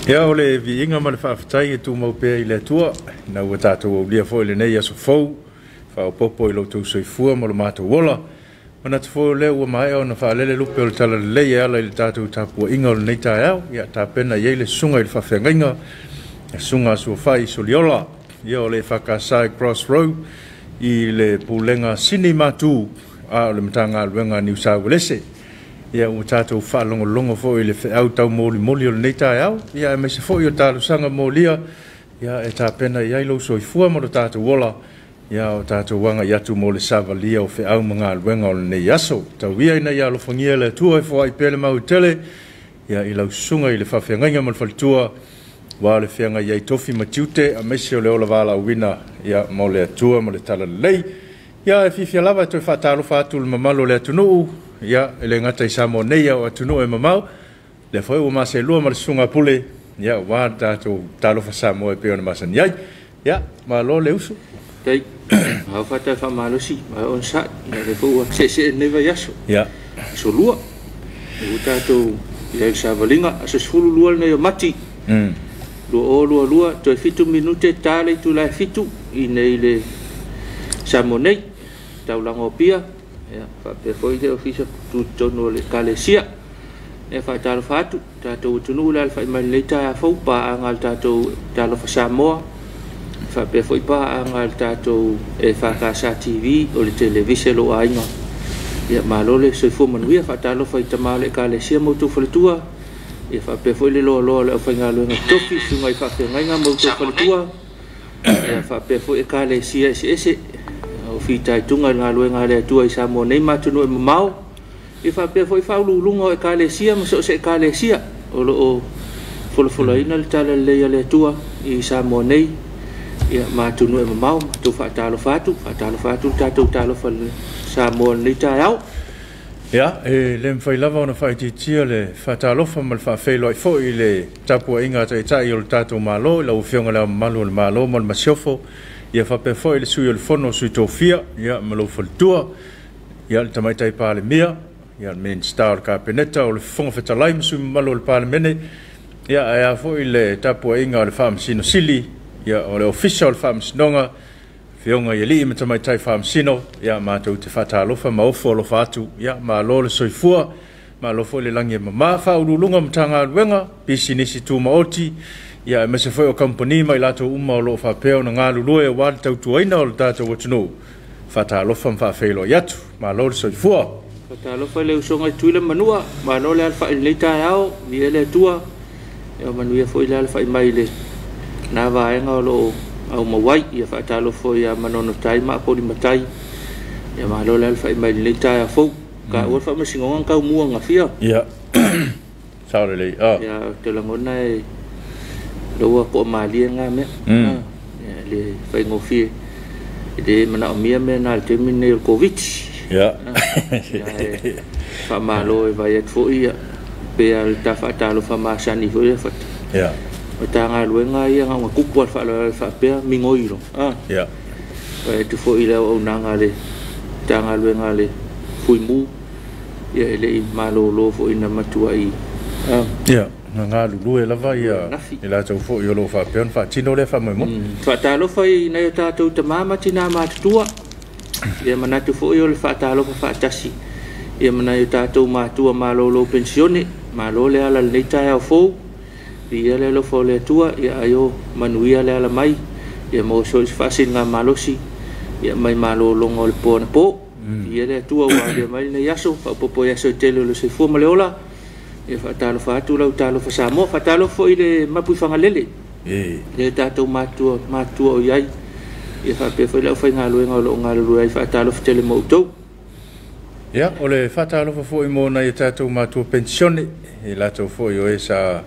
Ia, o le viiga ma le faafetai e tumau pea i le Atua, ina ua tatou aulia foi lenei aso fou, faaopoopo i lo outou soifua ma lo matou ola. Manatu foi o lea ua maea ona faalele lupe o le talalelei e ala i le tatou tapuaiga o lenei taeao. Ia tapena i ai le susuga i le faafeagaiga, le susuga a Suafai Soliola, ia o le EFKS i Cross Road, i le Pulega Sini Matu a o le Matagaluega a Niu Sa Uelese. Ia ua tatou faalogologo foi i le feau taumolimoli o lenei taeao, ia aemaise foi o talosaga molia, ia e tapena i ai lou soifua ma lo tatou ola, ia o tatou agai atu mo le savalia o feau ma galuega o lenei aso. Tau ia ina ia alofagia le Atua e foai pea le mautele, ia i lau susuga i le faafeagaiga ma le faletua, aua le feagai ai tofi ma tiute, aemaise o le ola valaauina, ia mo le Atua ma le talalelei. Ia e fiafia lava e toe faatalofa atu i le mamalu o le atunuu, ia e le gata i Samoa nei a o atunuu e mamao, lea foi ua maselua ma le susuga Pule, ia aua le tatou talofa Samoa e pei ona masani ai. Ia, malo le usu. Tai, au fatai faamalosi, ma onosai, ia lea foi ua seesee lenei vaiaso. Ia. Aso Lua, ua tatou i ai le savaliga, aso 12 lenei o Mati. 2022, toe 7 minute ta le itula e 7 i nei le Samoa nei, taulaga o Apia, ia, faapea foi le ofisa tutotonu o le Ekalesia. Ia faatalofa atu tatou atunuu le alafai mai lenei taeao fou, paaga a le tatou Talofa Samoa, faapea foi paaga a le tatou EFKS TV o le televise lo aiga. Ia malo le soifua manuia, faatalofa i tama o le Ekalesia ma outou faletua, ia faapea foi le loaloa o le aufaigaluega totofi, susuga i faafeagaiga ma outou faletua, ia faapea foi Ekalesia eseese o fitaituga i le galuega a le Atua i Samoa nei ma atunuu e mamao, ia faapea foi faauluuluga o Ekalesia ma so o se Ekalesia o lo o folafolaina le talalelei a le Atua i Samoa nei, ia ma atunuu e mamao. Matou faatalofa atu, faatalofa atu le tatou talofa Samoa lenei taeao. Ia, e le mafai lava ona faaitiitia le faatalofa ma le faafeiloai foi i le tapuaiga a Taitai o le tatou Malo, i lau Afioga i Le Ao Mamalu o le Malo ma le Masiofo, ia faapea foi le Sui o le Fono o Sui Tofia, ia ma lou faletua, ia le Tamaitai Palemia, ia le Minisita o le Kapeneta, o le Fofoga Fetalai ma sui mamalu o le Palemene, ia ae a foi le tapuaiga a le Faamasino Sili, ia o le Ofisa o le Faamasinoga, Afioga i alii ma tamaitai faamasino, ia matou te faatalofa ma ofo alofa atu, ia malo le soifua, malo foi le lagi e mama. Faauluuluga o Matagaluega, pisinisi tumaoti, ia aemaise foi o kamupani ma i latou uma o lo o faapea ona galulue aua le tautuaina o le tatou atunuu, faatalofa ma faafeiloai atu, malo le soifua. Faatalofa i le usoga i Tutuila ma Manua, malo le alafai i lenei taeao, viia le Atua, ia manuia foi le alafai mai le na vaega o lo o aumau ai. Ia faatalofa foi ia Manono Tai ma Apoli Matai, ia malo le alafai mai lenei taeao fou. Ka ua faamasinoga kau mua ngafia. Ia. Sao lelei. Ia te lagona e loa ko malie ngā mea. Ia le whaingofie. Le manaomia mea nā le taimi nei o le Covid. Ia. Ia whaamalo e vai atu foi ia pea le ta whaatalofa masani foi ia whata. Ia. O tā galuega ia ngā kupu al whaaloa whaapea mingoiro. Ia. Vai atu foi le au nanga le tā galuega le fuimu. Ia ele i malolo foi na matua i. Ia. Ngā lulue lava ia i latou foi o lo whaapea ona whaatino lea whaamoemoe. Whaatalofa i nai o tātou tamā tina mātutua. Ia manatu foi o le whaatalofa whaatasi. Ia manai o tātou mātua malolo pensione. Malo le ala lenei taeao fou. Ia le alofa o le Atua, ia aio manuia le ala mai. Ia maua so i se faasiliga malosi. Ia mai malologa o le po na po. Ia le Atua ua alia mai lenei aso, faaopoopo i aso e tele o le soifua ma le ola. Ia faatalofa atu lau talofa Samoa, faatalofa foi le mapu i Fagalele. Le tatou matua, matua o i ai. Ia faapea foi le aufaigaluega o lo o galulue ai, faatalofa tele mo outou. Ia, o le faatalofa foi mo nai o tatou matua pensione, i latou foi o e sa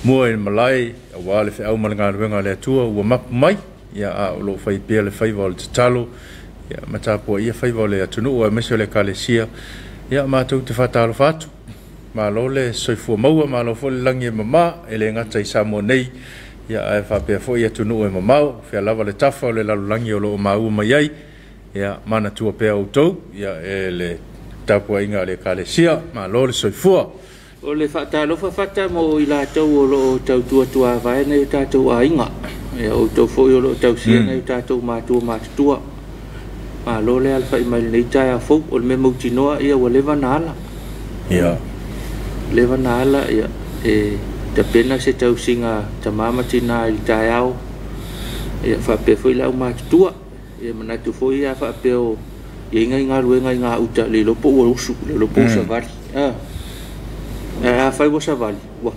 mua i le malae, aua le feau ma le galuega a le Atua ua mapu mai, ia a o lo o fai pea le faiva o le tatalo, ia ma tapuaia faiva o le atunuu aemaise o le Ekalesia, ia matou te faatalofa atu. Malo le soifua maua, malo foi le lagi e mama, e le gata i Samoa nei, ia ae faapea foi atunuu e mamao, fea lava le tafa o le lalolagi o lo o maua mai ai, ia manatua pea outou, ia e le tapuaiga a le Ekalesia, malo le soifua. O le faatalofa fata mo i latou o loo tautua tuavae nai o tatou aiga. Ia outou foi o loo tausia nai o tatou matua matutua. Malo le alafai mai lenei taeao fou. O le mea mautinoa ia ua leva na ala. Ia. Leva na ala ia e tapena se tausiga tama ma tina i le taeao. Ia faapea foi le aumatutua. Ia manatu foi ia faapea o ia inga galuega i ngā uta le iloa po ua usu, le iloa po ua savali. A fai ua savali, ua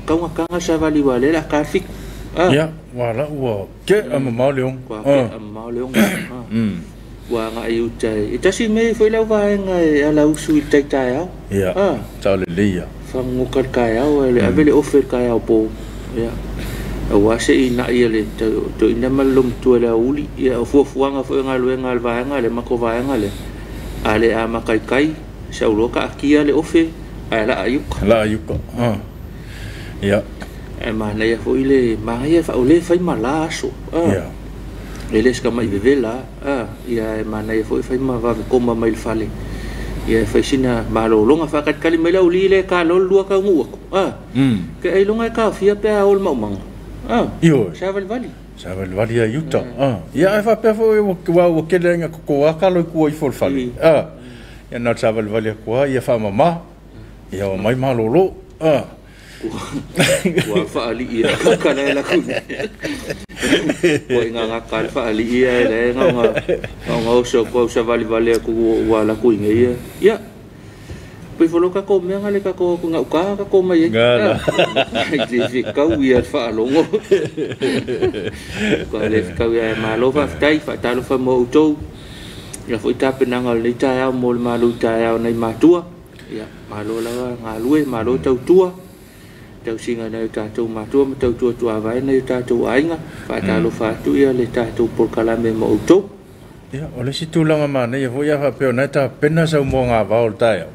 kaugakaga savali ua le la ka fiku. Ia, ua la ua ke a mamao le ongo. Ua ke a mamao le ongo. Ua ngai uta e tasi mea foi lau vaega e ala usu i le taitaeao. Ia, tau le leia. Whangoka le kaeao, le ave le ofe le kaeao po. Ia. Aua se i nai le to ina ma le lomatua le auli. Ia, o fuafuaga foi galuega a le vaega le mako vaega le. A le a makaikai, sa uloa ka akia le ofe, ae la ayuka. La ayuka. Ia. E manaia foi le manaia faole fai mala aso. Ia. E le sika mai vevela. Ia e manaia foi fai ma vave koma mai le fale. Ia fai sina malologa faakalikali mai le auli le ka lolu lua kaugu aku. Ke ai lunga e kaofia pe a o le maumaga. Ioe. Savalivali. Savalivali ia iuta. Ia e faapea foi ua kele aiga kokoa kalo i kua ifo le fale. Ia na savalivali akua ia faamamā. Ia o mai malolo. Ua faalii ia kakala e laku. Ua inga ngaka le faalii ia e le nga oso kua usavalivali aku ua laku inga ia. Ia. Pei folo kako mea ngale kako ku ngau ka kako mai. Ngala. Ai te kau ia whaalongo. Kua le kau ia malo whaftai, whaatalofa mo outou. Ia foi tapenanga o lenei taeao mo le malo taeao nei matua. Ia, malo lava galue, malo tautua. Tausiga nai o tatou matua ma tautua tuavae nai o tatou aiga. Faatalofa atu ia le tatou polokalame mo outou. Ia, o le isi tulaga manaia foi ia faapea o nai tapena sau moa gavao o le taeao.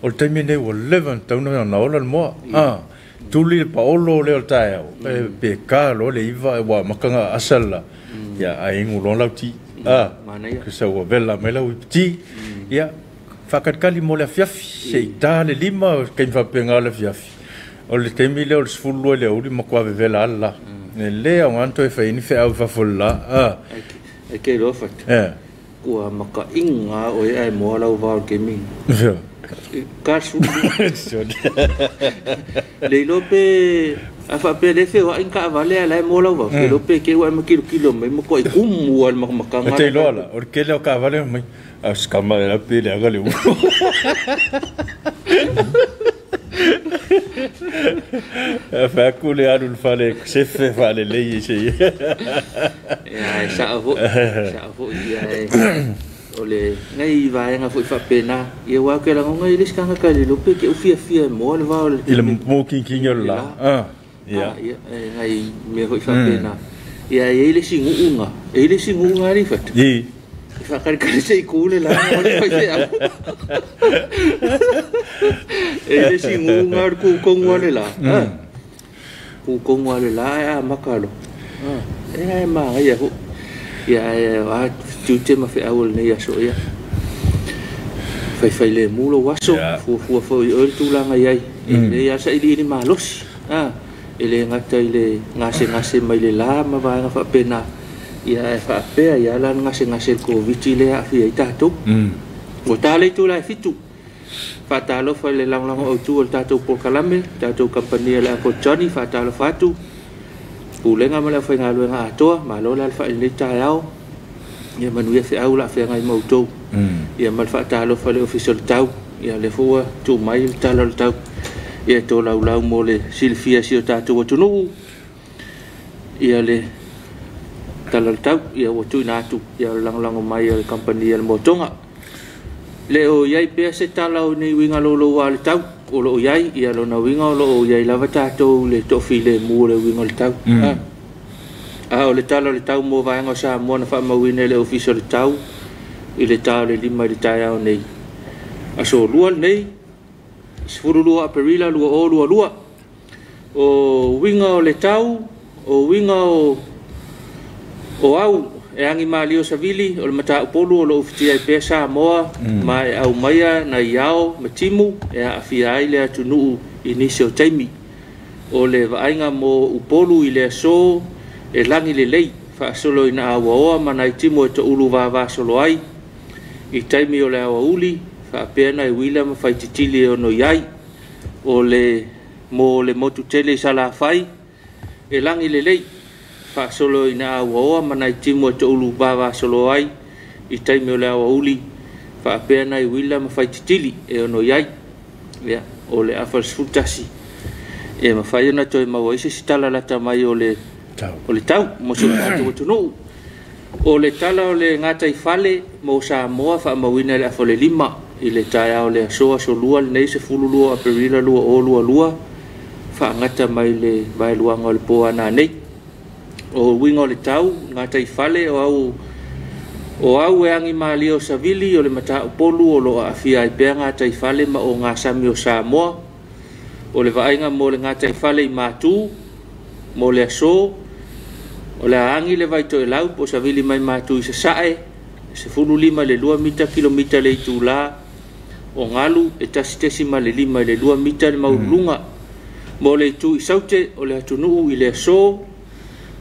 O le taimi nei ua leva ona tauna ona ola le moa. Tuli le paolo lea o le taeao. E pe ka loa le iva e ua makaga asa le la. Ia, ae inu loa lau ti. Sa ua vela mai lau ipiti. Ia, faakalikali mo le afiafi. Se i tā le lima o kaimi faapega o le afiafi. O le taimi lea o le 12 le aoauli matua vevela ala la. E le aoga na toe fai ni feau i fafo le la. E ke loa fatu. Kua makainga o e ae moa lau vao le kemi. Ka sulu. Le iloa pe a faapea le feoai ni kaavale a la e moa lau vao. Ke iloa pe ke ua e makilokilo mai ma koa i kumu a le makamakanga. E te iloa la, o le kele o kaavale mai. A skama e la pe le aga le ulu. Whaku le aru le whale sefe whale lei e se. Ia e saa foi, saa foi ia e o le ngai vaega foi faapena. Ia ua ke lagonga i le sikanga ka le lope ke ufia fia mo le vao le I le mo kinkingi o le la. Ia. Ia e ngai mea foi faapena. Ia e le singuunga, e le singuunga ali fatu. I. Whakarekare se i kūle la, o le whai whea. E le singuunga o le kūkongu ale la. Kūkongu ale la e a makalo. E ae maangai aho. Ia e a tute ma whea o le nei aso ia. Whai le mulo waso, fua fua i oe le tūlanga iai. E le asa ili ili malosi. E le ngata i le ngase ngase mai le la ma vaenga whaapena. Ia e whaapea ia la ngase ngase le COVID le aafia i tātou. Ua tālei tū lai fitu. Whaatalofa le langlango au tū o le tātou polokalame, tātou kampania le Uncle Johnny, whaatalofa atu. Pulenga ma le whaingaluenga atoa, malo le alwha i lenei taeao. Ia manuia wheau la whengai mautou. Ia ma le whaatalofa le ofisa o le tau. Ia le fua tū mai le tala o le tau. Ia tō laulau mo le silifia si o tātou atunuu. Ia le tala le tau, ia ua tuina atu, ia langlango mai le kampania le motonga. Le o iai pea se tala o nei winga lolo wa le tau, o lo iai, ia lona winga o lo iai lava tātou le tofi le mua le winga le tau. A o le tala o le tau mo vaenga o Samoa na whaamauina le ofisa o le tau, i le tau le lima i le taeao nei. Aso lua nei, 12 Aperila 2022. O winga o le tau, o winga o au e agi malie o savili o le mataupolu o loo ufitia ai pea Samoa ma e aumaia nai ao ma timu e aafia ai le atunuu i nisi o taimi. O le vaaiga mo Upolu i le aso e lagi lelei faasolo ina auaoa ma nai timu e toulu vavasolo ai i taimi o le aoauli faapea nai uila ma faititili e ono i ai. O le mo le motu tele i Salafai e lagi lelei faasolo ina auaoa ma nai timu e toulu vavasolo ai i taimi o le aoauli faapea nai uila ma faititili e ono i ai. Ia, o le afa 11 e mafai ona toe maua ai se isi tala lata mai o le tau mo si o tatou atunuu. O le tala o le gataifale mo Samoa faamauina i le afa o le 5 i le taeao o le aso aso 2 lenei 12 Aperila 2022 faagata mai le vaeluaga o le po a nanei. O uiga o le tau gataifale o au e agi malie o savili o le mataupolu o loo aafia ai pea gataifale ma o gasami o Samoa. O le vaaiga mo le gataifale i Matu mo le aso o le aagi le vaitoelau po o savili mai Matu i Sasae 15 i le 2 mita kilomita le itula o galu e 1.5 i le 2 mita le maululuga. Mo le itu i Saute o le atunuu i le aso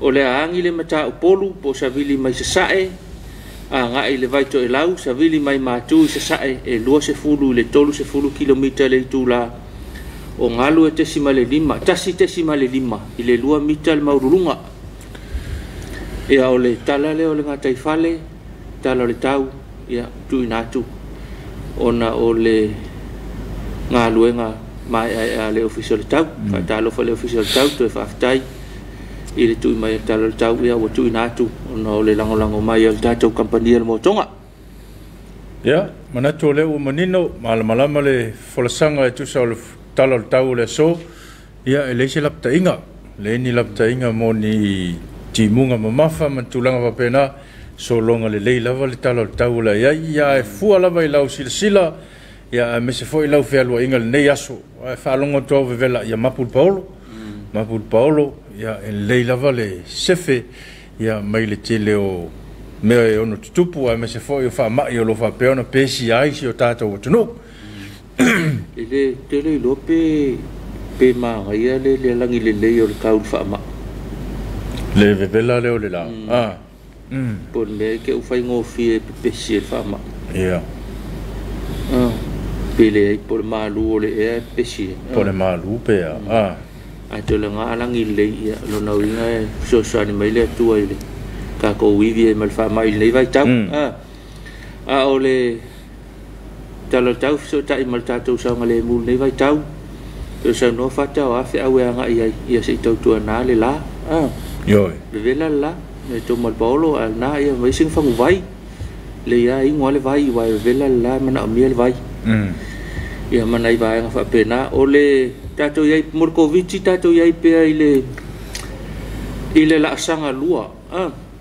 o le aagi le mataupolu po o savili mai Sasae agai le vaitoelau savili mai Matu i Sasae e 20 i le 30 kilomita le itula o galu e 1.5 i le 2 mita le maululuga. Ia o le tala lea o le gataifale, tala o le tau, ia tuuina atu ona o le galuega maeaea a le Ofisa o le Tau. Faatalofa i le Ofisa o le Tau, toe faafetai i le tui mai o le tala o le tau, ia ua tuuina atu ona o le lagolago mai o le tatou kamupani o le Motoga. Ia, manatu o lea ua manino, malamalama le folasaga e tusa o le tala o le tau o le aso, ia e leai se lapataiga, leai ni lapataiga mo ni timuga mamafa ma tulaga faapena, sologa lelei lava le tala o le tau o le ai, ia e fua lava i lau silasila, ia aemaise foi lau fealuaiga lenei aso, ae faalogo atu au vevela ia mapu le paolo, mapu le paolo, ia e lelei lava le sefe, ia mai le tele o mea e ono tutupu, aemaise foi o faamai o lo faapea ona pesia ai si o tatou atunuu. E le tele iloa pe magaia le lagi lelei o le tau faamai. Le vevela lea o le la. Po o le mea e ke ufaigofie e pepesi e le faamai. Ia. Pe leai po o le malu o le ea e pepesi e. Po o le malu pe a. Ae toe laga alagi lelei ia lona uiga e fesoasoani mai le Atua i le tatou ivi ai ma le faamai i lenei vaitau. A o le tala o le tau fesootai ma le tatou saogalemu i lenei vaitau. Toe saunoa fata o a feau e agai ai ia se i tautuana le la. Ioe. Vevela le la. E tau ma le paolo a lena ia mai sina faguvai. Le ia igoa le vai uae vevela le la e manaomia le vai. Ia ma nai vaega faapena. O le tatou iai mo le Koviti tatou iai pea i le laasaga lua.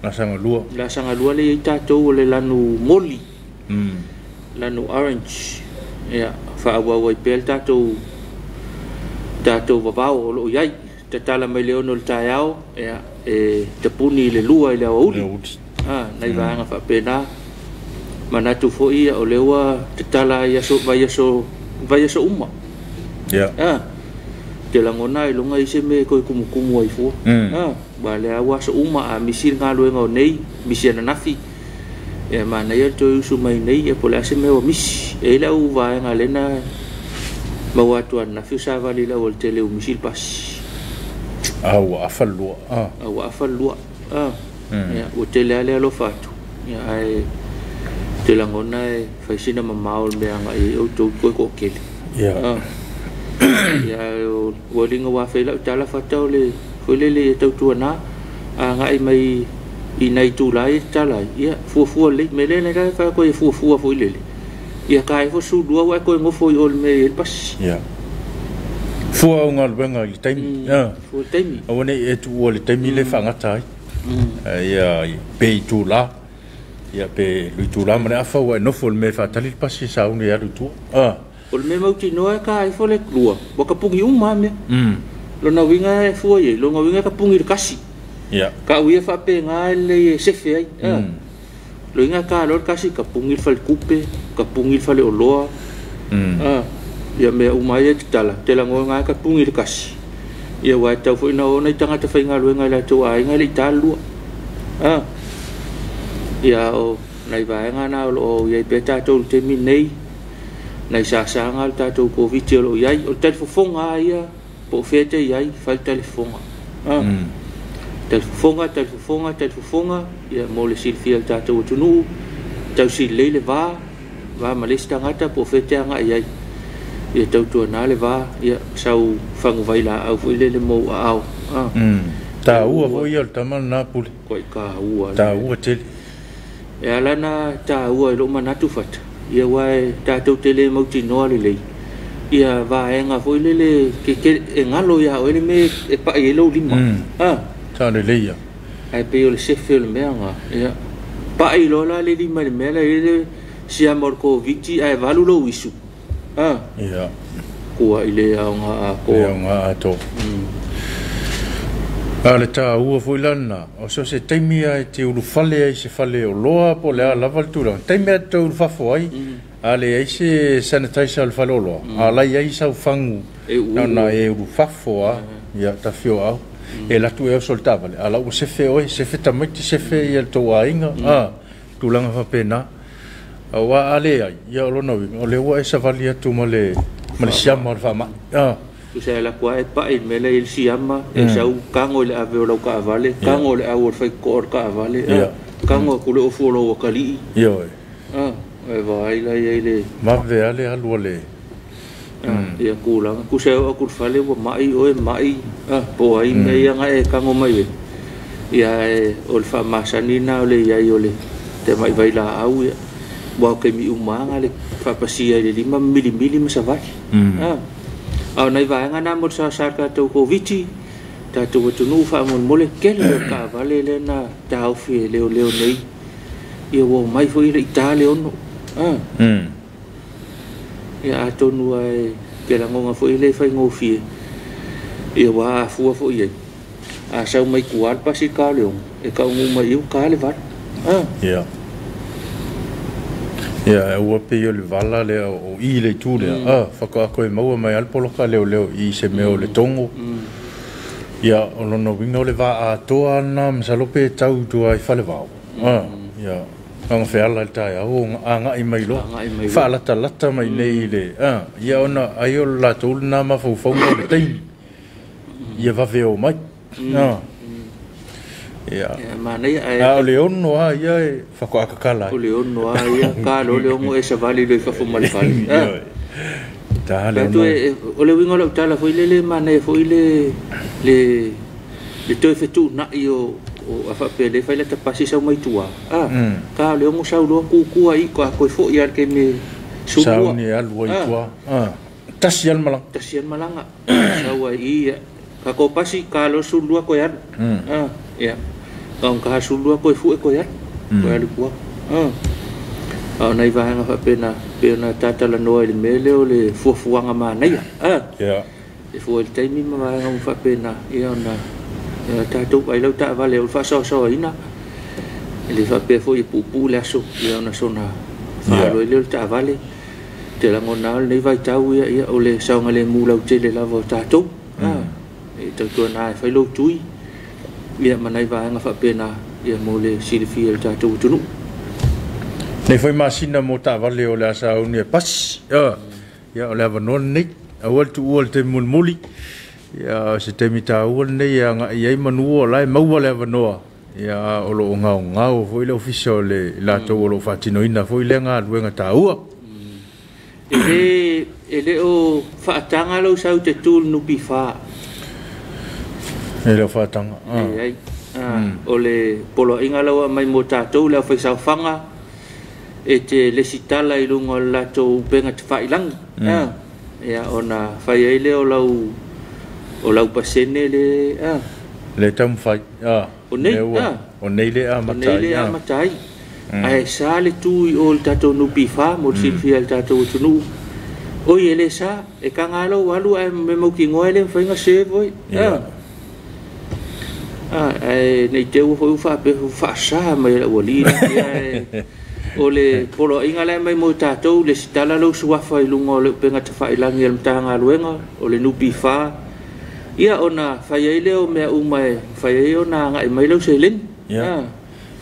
Laasaga lua. Laasaga lua le iai tatou o le lanu moli. Lanu orange. Ia faaauau ai pea le tatou vavao o loo iai. Tatala mai le 6 o le taeao ia e tapuni i le 2 i le aoauli. Nai vaega faapena. Manatu foi ia o lea ua tatala ai aso vaiaso uma. Ia. Te lagona ai luga i se mea e toe kumukumu ai fua. Ua lea ua aso uma a misi le galuega o nei, misi ananafi. Ia manaia le toe usu mai nei ia po o le a se mea ua misi. E i ai lau vaega lea na maua atu ananafi o savali i le aualatele ua misi le pasi. Ua afa le lua. Ua afa le lua. Ia ua tele lava le alofa atu. Ia ae te lagona e fai sina mamao o le mea agai ai outou toe toatele. Ia. Ia ua liga ua afai lau tala fata o le foi lele ia tautuana agai mai i nai itula ia tatala ai. Ia fuafua lelei. O le mea lea na fai atu ai e fuafua foi lele. Ia tae ifo 12 ua e toe nofo i o le mea e i ai le pasi. Ia. Fua au galuega i le taimi. Fua le taimi. Aua ne i e tuua i le taimi lea e faagata ai. Ia pe itula. Ia pe luitula ma le afa ua e nofo i le mea e faatali le pasi e sauni e alu i tua. O le mea mautinoa e tae ifo le lua, ua tapuni uma lava mea. Lona uiga e fua i ai, lona uiga e tapuni i le kasi. Ia. Ka uia faapega e lelei e sefe ai. Loiga ka lo kasi ka pungi le falekupe, ka pungi le faleoloa. Ia mea uma ai e tatala, te lagoga ka pungi le kasi. Ia uae tau foi na ona i tagata faigaluega i latou aiga e le i ta le 2. Ia o nai vaega na o loo iai pea tatou i le taimi lenei, nai sasaga le tatou Koviti o loo iai. O le talifofoga a ia, po o fea te iai, fai le talifofoga. Talifofoga, talifofoga, talifofoga, ia mo le silafia e le tatou atunuu, tausilelei le va, va ma le isi tagata po o fea te agai ai. Ia tautuana le va, ia sau faguvai laau foi lele mo aao. Taua foi ia o le tama lena pule. Koe taua. Taua tele. E ala na taua i lou manatu fata, ia uae tatou te le mautinoa lelei. Ia vaega foi lele ke e galo ia oe le mea e pai ai lou lima. Sa lelei ia. Ae pei o le sefe o le mea nga. Ia pai loa la le lima i le mea la i le siama o le Koviti ae valu lou isu. Ia. Kua i le aoga atoa. Le aoga atoa. A le taua foi lana, o so se taimi a e te ulufale ai se fale o loa po o le a lava le tulaga. Taimi a te ulufafo ai, a le ai se sanitizer o le fale o loa, a lai ai sau fagu na e ulufafo a, ia tafio au. E latu e oso le taavale, a la ua sefe oe, sefe tamaiti, sefe ia le tou aiga, tulaga faapena. Aua a le ai, ia o lona uiga, o lea ua e savali atu ma le siama o le faamai. Tusa e laku e pai le mea lea i le siama, e sau kago i le ave o lau taavale, kago le au o le faitotoa o le taavale, kago atu le ofu o lou atalii. Ioe. E vaai la i ai le vave a le alu a le ia tulaga. Tusa e oo atu i le fale ua mai oe mai, po o ai mea ia na e kago mai ai. Ia e o le faamasani lena o le iai o le tamai vailaau ia. Ua o taimi uma lava le faapasia i le lima ma milimili ma savali. A o nai vaega na mo le sasa le tatou Koviti, tatou atunuu faamolemole tele o le taavale lea na taofi e leoleo nei. Ia ua omai foi le i ta le 6. Ia atonu ai ke lagoga foi le faigofie. Ia ua afua foi ai. A sau mai tua le pasi ka le 6, e kaunuu mai i uka le 8. Ia. Ia, ua pei o le vala lea o i le itu lea. Whakaako e maua mai ale poloka leo leo i se mea o le tongo. Ia, o lona uiga o le vaa atoa na masalo pe tau tua i Falevao. Ia, anga feala i le taeao o agai mai loa. Faalatalata mai nei i le. Ia ona ai o le latou lena mafaufauga o le taimi. Ia vave o mai. Ia. Ia, manaia, ae A o le 6 a ia e whakoakakala. O le 6 a ia, ka lo le 6 e savali le fafo ma le fale. Ta le 6. O le uiga o lau tala foi lele manaia foi le toe fetuunai o a faapea le fai le tapasi sau mai tua. Ka o le 6 sau loa kukua i ka koe foi ia le keme sulua. Sauni alu ai tua. Tasi al malaga. Tasi al malaga. Sau ai ia. Ka ko pasi ka lo sulua koe alu. Ia. Ka ka sulua koe fue koe alu. Koe alu kua. A o nai vaega faapena pe ona tatalanoa i le mea lea o le fuafuaga manaia. Ia. E fua i le taimi ma vaega uma faapena, ia ona tatou ai lau taavale o le faasoasoaina. E le faapea foi e puupuu le aso, ia ona sona faaloe lea o le taavale. Te lagona o lenei vaitau ia, ia o le saogalemu lautele lava o tatou. E tautuana e fai lou tui, ia ma nai vaega faapena, ia mo le silafia e le tatou atunuu. Nei foi masina mo taavale o le asa auni e pasi. Ia o le avanoa lenei. Aua le tuua le taimi mulimuli. Ia se taimi taua lenei e agai ai manu o la e maua le avanoa. Ia o loo gaogao foi le ofisa o le latou o loo faatinoina foi lea galuega taua. E le o faataga lau sau te tu le NPF. E le o faataga. E ai. O le poloaiga lau mai mo tatou le aufaisaofaga e te lesitala i luga o le latou upega tafailagi. Ia ona fai ai lea o lau pasene le Le taumafai. O nei, O nei le amata ai. O nei le amata ai. Ae sa le tu i o le tatou NPF mo le silafia e le tatou atunuu. Oi e le sa, e kaga lau alu ae me mautinoa e le mafai ona serve oi. Ae nei te ua foi ua faapea ua faasā mai e le aualii ia e o le poloaiga lea mai mo tatou le sitala lou suafa i luga o le upega tafailagi a le Matagaluega o le NPF ia ona fai ai lea o mea uma e fai ai ona agai mai lau seleni. Ia.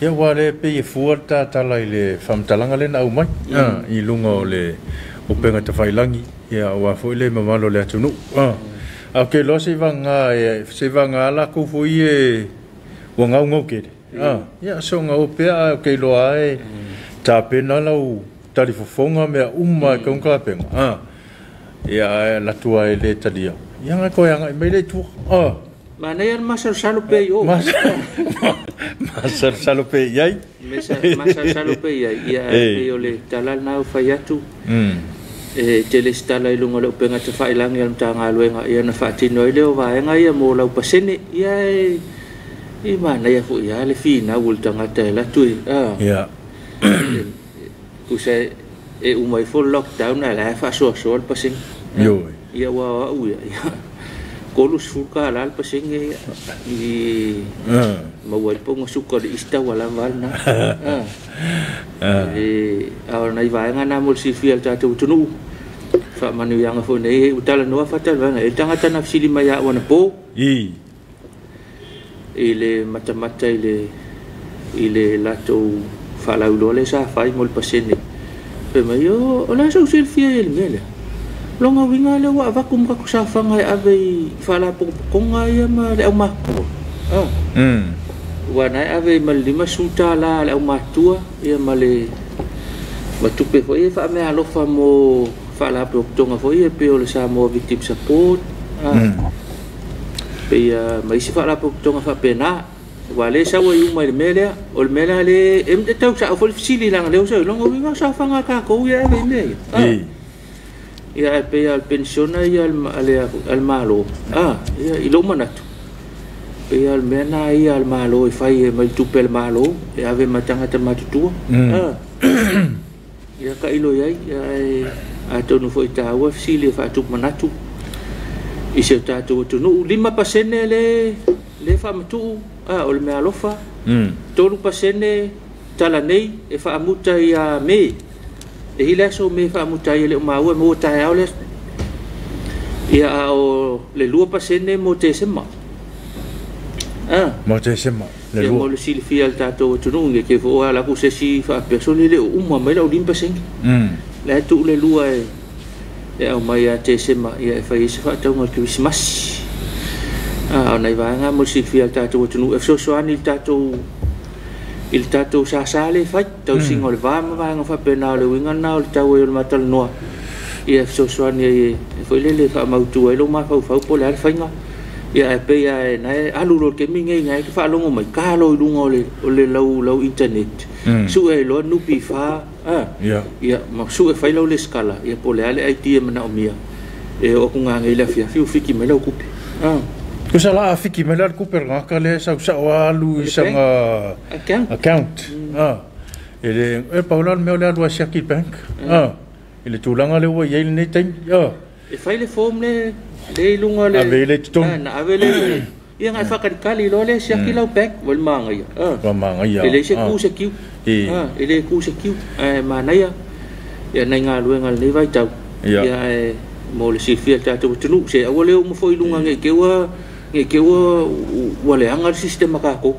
Ia ua le pei e fua le tatala i le faamatalaga lea na aumai i luga o le upega tafailagi ia aua foi le mamalu o le atunuu. A ou te iloa seivaga latou foi e ua gaugau tele. Ia soga o pea ae ou te iloa e tapena lau talifofoga mea uma e tau tapena. Ia ae alu atu lava e le talia. Ia na toe agai mai lea i tua. Manaia le masalosalo pea i o. Masalosalo pea i ai. Masalosalo pea i ai. Ia ae pei o le tala lena ua fai atu. E tele se tala i luga o le upega tafailagi a le Matagaluega ia na faatino ai lea o vaega ia mo lau pasene. Ia e manaia foi lava le finau o le tagata e alu atu e. Ia. Tusa e uma ifo le lockdown ae la e faasoasoa le pasene. Ioe. Ia ua o au ia. $30 le pasene ia. I maua ai le pauga suka o le Easter ua lava a lena. A o nai vaega na mo le silafia e le tatou atunuu. Faamanuiaga foi nei ua talanoa faatalofaga e le tagata na fesili mai ia au anapo. I le matamata i le latou faalauiloa lea sa fai mo le pasene. Fai mai, o le a sau silafia i le mea lea? Lona uiga lea ua avatu ma tatou saofaga e ave i faalapotopotoga ia ma le aumatutua. Ua na e ave ma le $50 a le aumatutua ia ma le ma tupe foi e faameaalofa mo faalapotopotoga foi e pei o le Samoa Victim Support. Pei ma isi faalapotopotoga faapena. Ua le sau ai uma i le mea lea. O le mea lea le e tau sao foi le fesili leaga lea ua sau lona uiga o saofaga a tatou ia e ave i mea ia. Ia ae pei lava o le penisiona ia a le Malo. Ia i lou manatu pei lava o le mea na ia a le Malo e fai e mai le tupe a le Malo e ave ma tagata matutua. Ia tailo i ai ae atonu foi taua fesili e faatupu manatu i si o tatou atunuu. 5% le faamatuu o le meaalofa. 3% tala nei e faamuta ia Me. E i le aso Me faamuta ai e le o maua e maua taeao le aso. Ia a o le 2% mo Tesema. Mo Tesema. Le Ia mo le silafia e le tatou atunuu nge ke fo ala ku se si faapea sole le o uma mai lau 5%. Le tuu le lua e au mai ia Tesema ia e fai ai se faatauga o le Kerisimasi. O nai vaega mo le silafia e le tatou atunuu e fesoasoani i le tatou sasa le fai tausiga o le va ma vaega faapena o le uiga lena o le tau ai o le matalanoa ia e fesoasoani ai e foi lele faamautu ai lou mafaufau po o le a le faiga. Ia ae pei lava e na e alu loa i le taimi lenei na e te faalogo mai ta loa i luga o le lau internet sue ai loa NPF ia ma sue fai lau lesitala ia po o le a le ID e manaomia e oo atu nanei i le afiafi ua fiki mai lau tupe. Tusa la a fiki mai la le tupe o le tagata lea e sau sao alu i sana Account. E le e pau la le mea o le alu a siaki i le bank. I le tulaga lea ua i ai lenei taimi. E fai le form le i luga o le Ave i le totonu. Na ave le ia na e faakalikali loa le siaki lau bank ua le magaia. Ua magaia. E leai se ku se kiu. E le ku se kiu ae manaia ia nai galuega i lenei vaitau. Ia. Ia ae mo le silafia e le tatou atunuu se aua le oo uma foi i luga nei te ua ua leaga le system a tatou.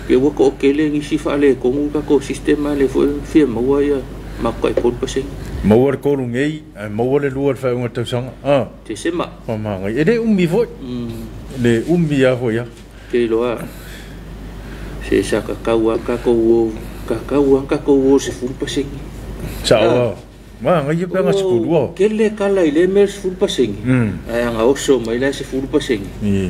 Te ua toatele nisi faaletonu le tatou system a lea foi e fia maua ia matou tai 3%. Maua le 3 nei ae maua le 2 i le faaiuga o le tausaga. Tesema. Ua magaia. E le umi foi. Le umi lava foi a. Te iloa se sa kakau lava tatou o kakau lava tatou o i le 10%. Sao lava. Magaia pe aga 12. Tele kala i le mea o le 10%. Ae aga oso mai la e 10%.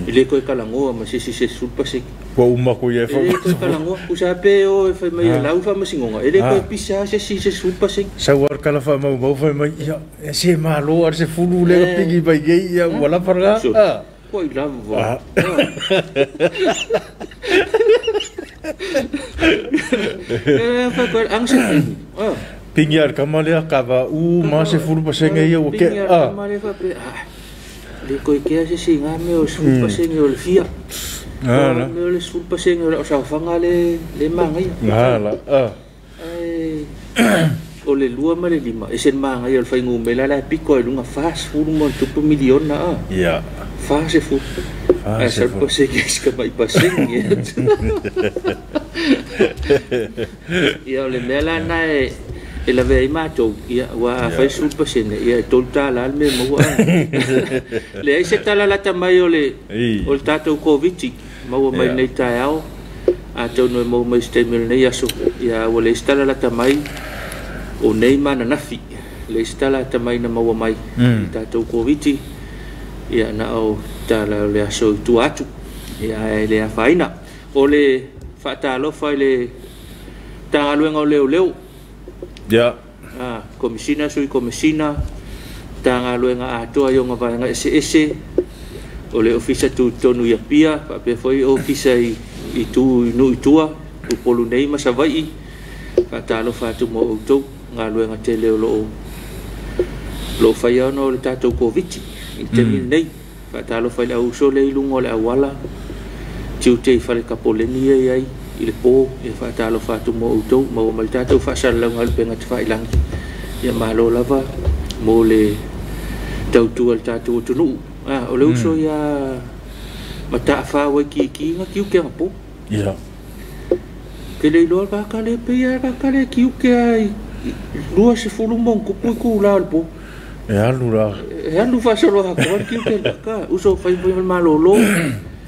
E le toe talanoa ma se isi i se 10%. Ua uma atu ia e E le toe talanoa. Tusa pe o e fai mai e lau faamasinoga, e le toe pisa lava se isi i se 10%. Sau lava le tala faamaumau fai mai, ia, e se malo lava le 10 lea na pigi mai nei, ia ua lava lena. Ua i lava. E fai koe, aga se pigi. Pigi lava le tama lea, kava uma lava 10% ia ua Pigi lava le tama lea faapea, le toe kea se isi i na mea o le 10% o le fia. La. O le 10% o le saofaga le le magaia. La. Ai o le 2 ma le 5 e se magaia o le faigumela la e piko ai luga 40 ma ona tupu miliona a. Ia. 40. Ae 100% e si kamai pasene. Ia o le mea la na e lavea ai matou, ia ua a fai 10%, ia e $3 le mea maua. Leai se tala lata mai o le tatou Koviti maua mai nei taeao, atonu e maua mai se taimi o lenei aso, ia ua leai se tala lata mai o nei mananafi, leai se tala lata mai na maua mai i tatou Koviti, ia na o tala o le aso i tua atu, ia ae le afaina. O le faatalofa i le Matagaluega o Leoleo. Ia. Komisina, Sui Komisina, Matagaluega atoa i ona vaega eseese, o le Ofisa Tutotonu i Apia, faapea foi Ofisa i tu i nuu i tua, Upolu nei ma Savaii, faatalofa atu mo outou, galuega tele o loo faia ona o le tatou Koviti i le taimi lenei. Faatalofa i le auuso lea i luga o le auala, tiute i fale kapoleni ia i ai i le po, ia faatalofa atu mo outou, maua mai le tatou faasalalauga o le upega tafailagi. Ia malo lava mo le tautua i le tatou atunuu. O le uso ia Mataafa Waikiki na kiuke ana po. Ia. Ke le iloa vaka le peia vaka le kiuke ai 20 mo kupu i ku la o le po. E alu la. E alu faasolo atoa le kiuke vaka. Uso fai fai malolo.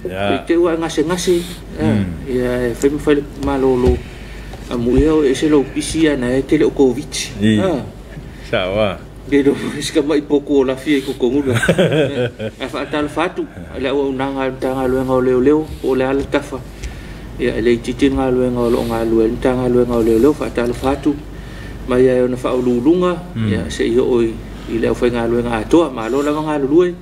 Ia. Te ua ngase ngase. Ia e fai ma fai le malolo. Amu ia o e se lau pisi ana e tele o Covid. Sawa. Ke do sika mai poku o lafia i kokongula. Ae faatalofa atu le auaunaga a le Matagaluega o Leoleo po o le ala tafa. Ia e le itiiti le galuega o loo galue le Matagaluega o Leoleo, faatalofa atu mai ai ona faauluuluga, ia se i oo i le aufaigaluega atoa. Malo lava galulue,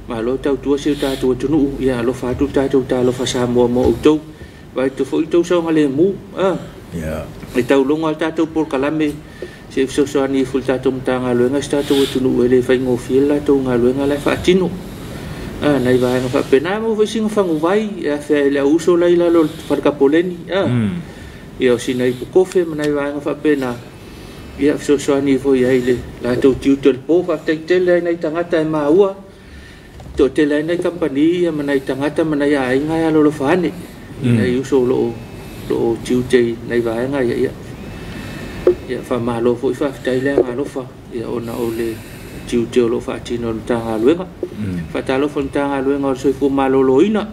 malo tautua si o tatou atunuu, ia alofa atu le tatou talofa Samoa mo outou. Vai tu foi tou saogalemu. Ia. E tauloga le tatou polokalame se fesoasoani ifo i le tatou Matagaluega si tatou atunuu e le faigofie le latou galuega la e faatino. Nai vaega faapena mo foi sina faguvai e afea i le auuso lai lalo o le falekapoleni. Ia o sina ipukofe ma nai vaega faapena. Ia fesoasoani ifo i ai le latou tiute o le po, faafetai tele ai nai tagata e maua. Toatele ai nai kampani ia ma nai tagata ma nai aiga e alolofa ane. I nai uso o loo tiute i nai vaega ia. Ia faamalo foi faafetai le agalofa ia ona o le tiute o loo faatino e le Matagaluega. Faatalofa i le Matagaluega o le Soifua Maloloina.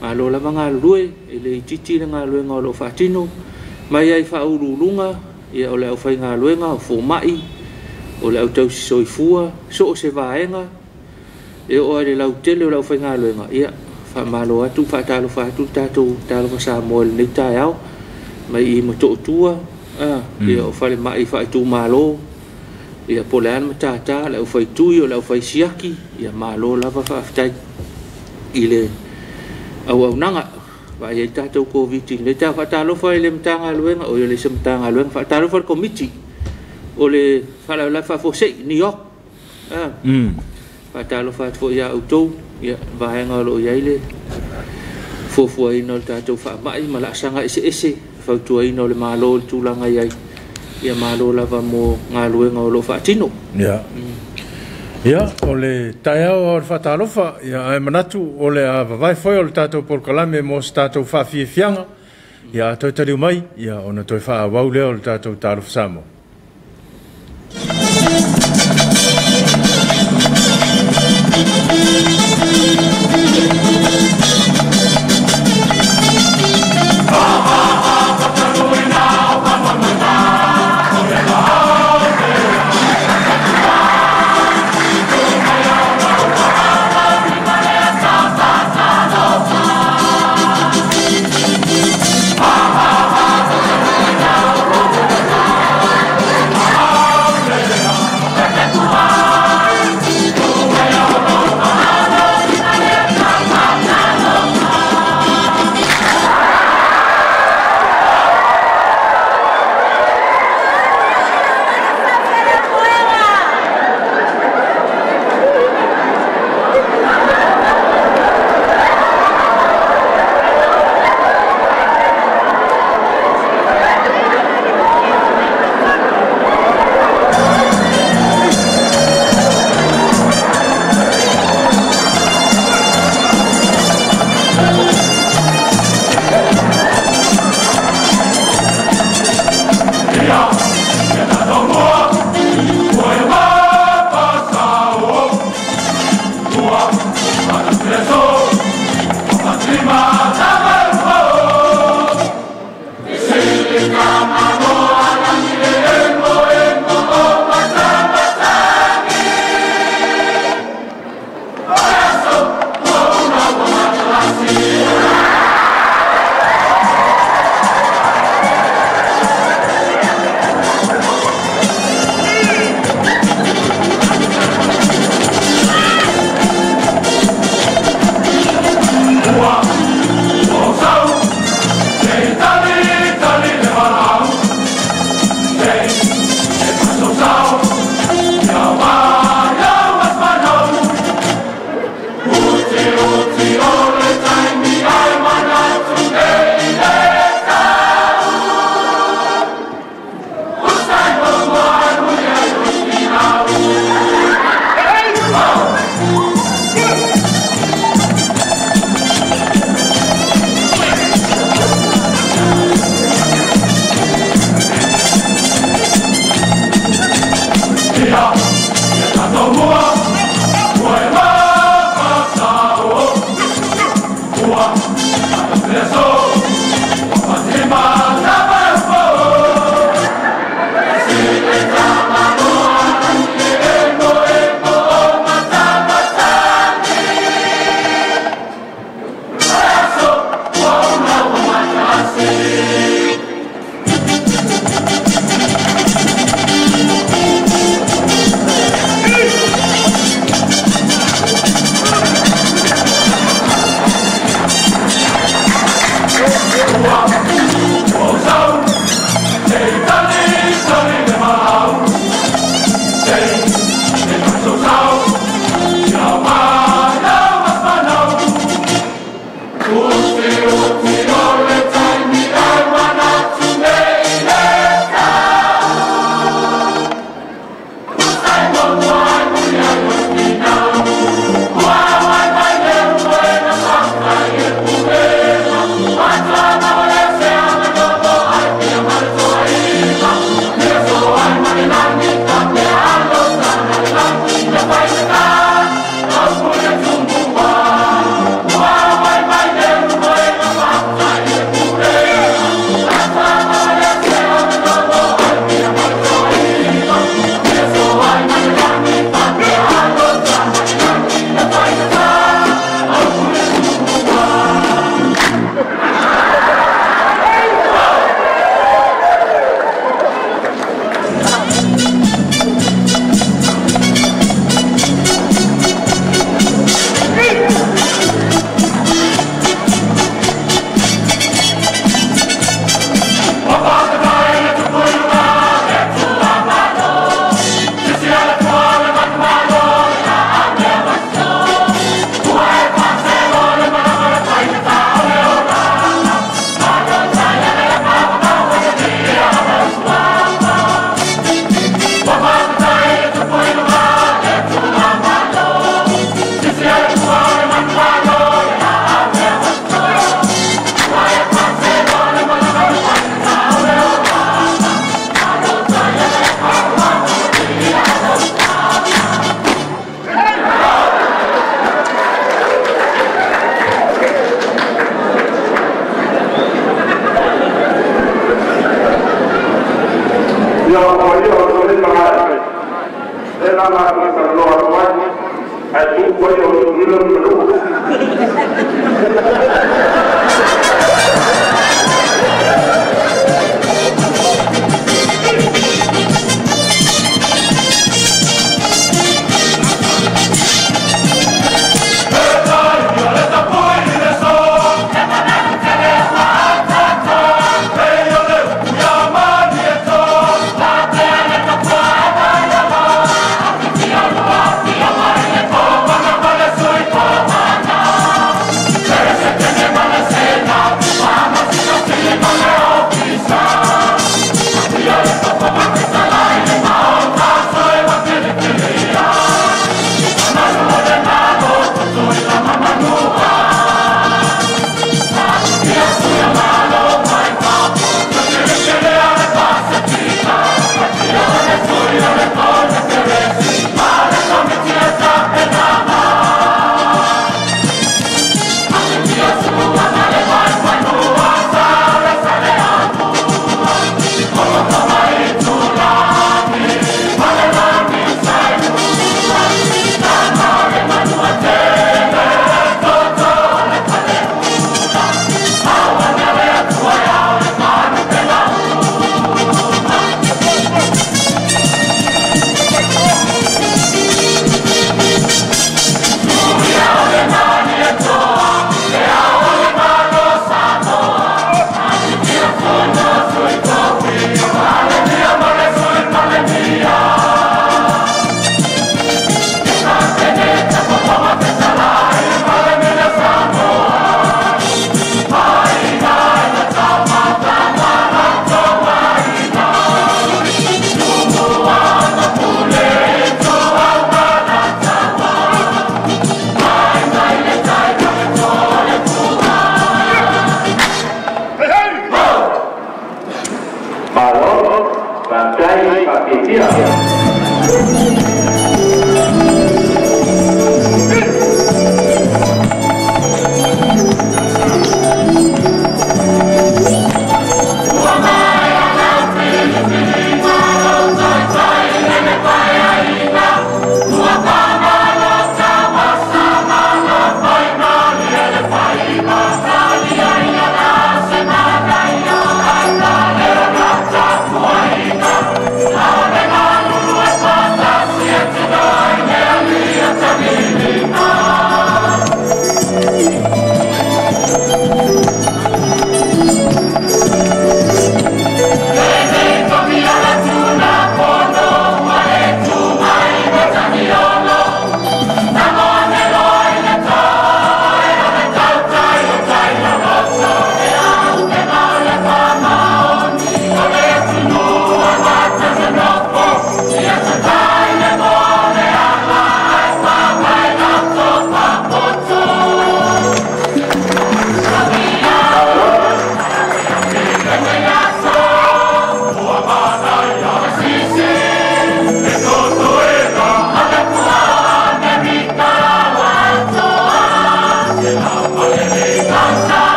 Malo lava galulue, e le itiiti le galuega o loo faatino. Mai ai faauluuluga, ia o le aufaigaluega, o fomai, o le autausi soifua, so o se vaega, e oo ai le lautele o le aufaigaluega. Ia faamalo atu, faatalofa atu le tatou talofa Samoa i lenei taeao, mai i Motootua, ia o falemai faaitumalo, ia po o le a le matata, le aufaitui o le aufaisiaki, ia malo lava faafetai i le auaunaga. Vaai ai tatou Koviti lenei taeao. Faatalofa i le Matagaluega, o le isi Matagaluega, faatalofa i le Komiti o le Faalavelave Faafuasei, New York. Faatalofa atu foi ia outou, ia vaega o loo i ai le fuafuaina o le tatou faamai ma laasaga eseese, fautuaina o le Malo i le tulaga i ai. Ia malo lava mo galuega o loo faatino. Ia. Ia, o le taeao o le faatalofa, ia ae manatu o le a vavae foi o le tatou polokalame mo se tatou faafiafiaga. Ia a toe taliu mai, ia ona toe faaauau lea o le tatou talofa Samoa. Hey,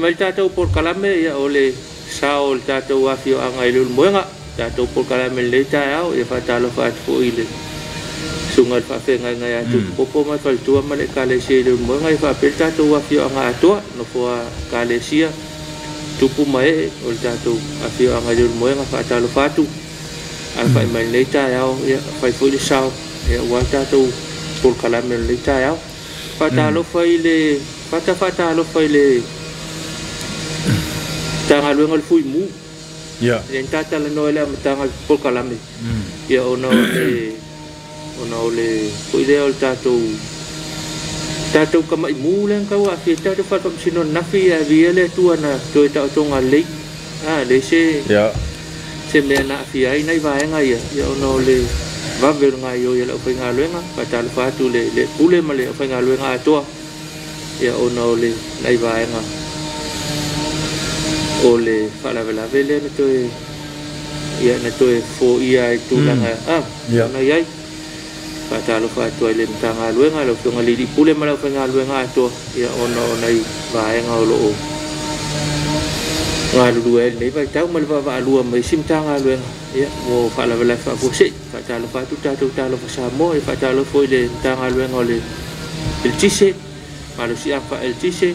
mai tatou polokalame ia o le sao o le tatou afioaga i Leulumoega tatou polokalame lenei taeao ia faatalofa atu foi i le susuga i le faafeagaiga ia Tupupopo ma le faletua ma le ekalesia i Leulumoega ia faapea le tatou afioaga atoa nofoa ekalesia tupu ma ee o le tatou afioaga i Leulumoega faatalofa atu alafai mai lenei taeao ia fai foi le sao ia aua le tatou polokalame o lenei taeao. Faatalofa i le faatalofa i le Matagaluega o le Fuimu. Ia. Le talanoa i le amataga o le polokalame. Ia ona o le foi lea o le tatou kamaimu lea na tau aafia tatou fale faamasino ananafi ia avia le Atua na toe taotoga lelei. Leai se se mea na aafia ai nai vaega ia ia ona o le vave o le gaoioi a le aufaigaluega. Faatalofa atu le pule ma le aufaigaluega atoa ia ona o le nai vaega o le faalavelave lea na toe ia na toe foia ai tulaga ona i ai. Faatalofa atu ai le Matagaluega lau Afioga i le Pule ma le aufaigaluega atoa ia ona o nai vaega o loo galulue ai lenei vaitau ma le vaavaalua ma isi Matagaluega ia mo faalavelave faafuasei. Faatalofa atu tatou talofa Samoa ia faatalofa foi i le Matagaluega o le Eletise malosiaga faaeletise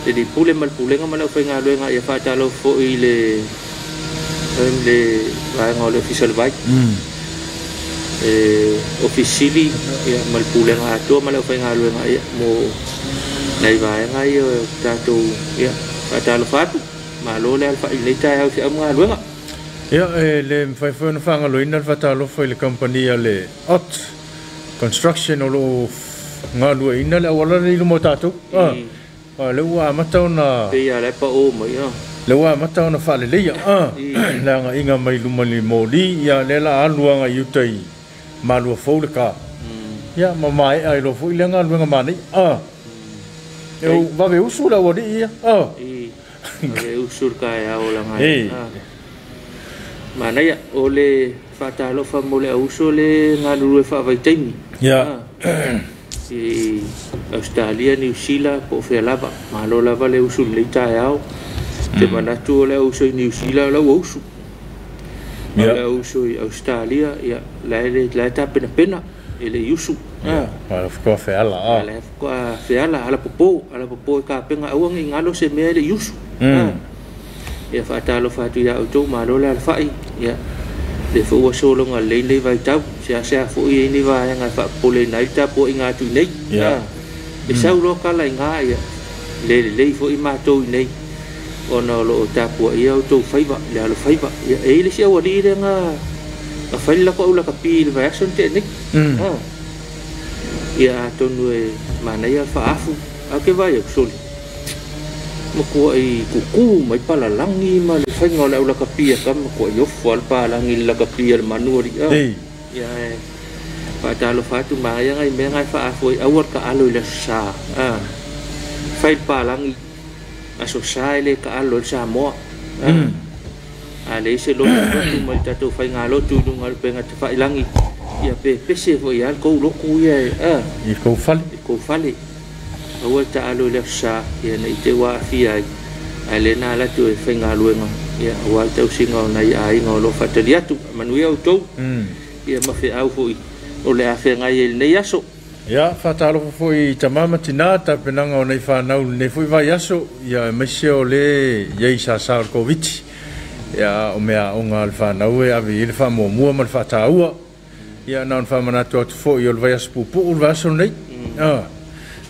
le Pule ma le Pulega ma le aufaigaluega ia faatalofa foi i le vaega o le Ofisa o le Vai ofisili ia ma le Pulega atoa ma le aufaigaluega ia mo nai vaega ia o tatou ia faatalofa atu. Malo le alafai i lenei taeao i feau ma galuega. Ia le mafai foi ona faagaloina le faatalofa i le kamupani a le Ott Construction o loo galueaiina le auala lea i luma o tatou. Le ua amata ona pei lava la e pao mai le ua amata ona faaleleia le agaiga mai luma i le moli ia lea la alu agai i uta i malua fou le ka ia ma maea ai loa foi lea galuega manaia. E vave usu le aualii ia. Vave usu le taeao laga manaia o le faatalofa mo le auso le galulue faavaitaimi i Australia, Niu Sila po o fea lava. Malo lava le usu i lenei taeao. Te manatu o le auso i Niu Sila o la ua usu. O le auso i Australia ia la e tapenapena e le i usu. Faatoa feala. La e faatoa feala alapopo e tapena aua ne i galo se mea e le i usu. Ia faatalofa atu ia outou malo le alafai ia le foi ua sologa lelei lenei vaitau seasea foi i ai ni vaega e faapopoleina ai le tapuaiga atu i nei. E sau loa tala i gā ia le lelei foi matou i nei ona o loo tapuaia outou faiva le alofaiva. Ia e i ai le isi aualii lea na fai le lako aulakapi i le vaiaso na tea nei. Ia atonu e manaia le faaafu ae ke vaai atu soli matuai kuku mai palalagi ma le faiga o le aulakapi a ka matuai ofo a le palagi i le lakapi a le manu alii. Ia e faatalofa atu manaia nai mea na e faaafu ai aua le taalo i le aso Sa. Fai le palagi aso Sa e le taalo i le Samoa. A leai se lotu lotu ma le tatou faigalotu i luga o le upega tafailagi ia pe pese foi ia le tou lotu ia i tou fale. I tou fale. Aua le taalo i le aso Sa ia nei te ua aafia ai ae lea na alu atu e faigaluega ia aua le tausiga o nai aiga o loo faatali atu. Manuia outou ia ma feau foi o le afeagai ai i lenei aso. Ia faatalofa foi i tama ma tina tapenaga o nei whanau lenei foi vaiaso ia aemaise o le iai sasa o le Koviti. Ia o mea aoga a le whanau e ave i le faamuamua ma le faataua. Ia na ona faamanatu atu foi o le vaiaso puupuu le vaiaso lenei.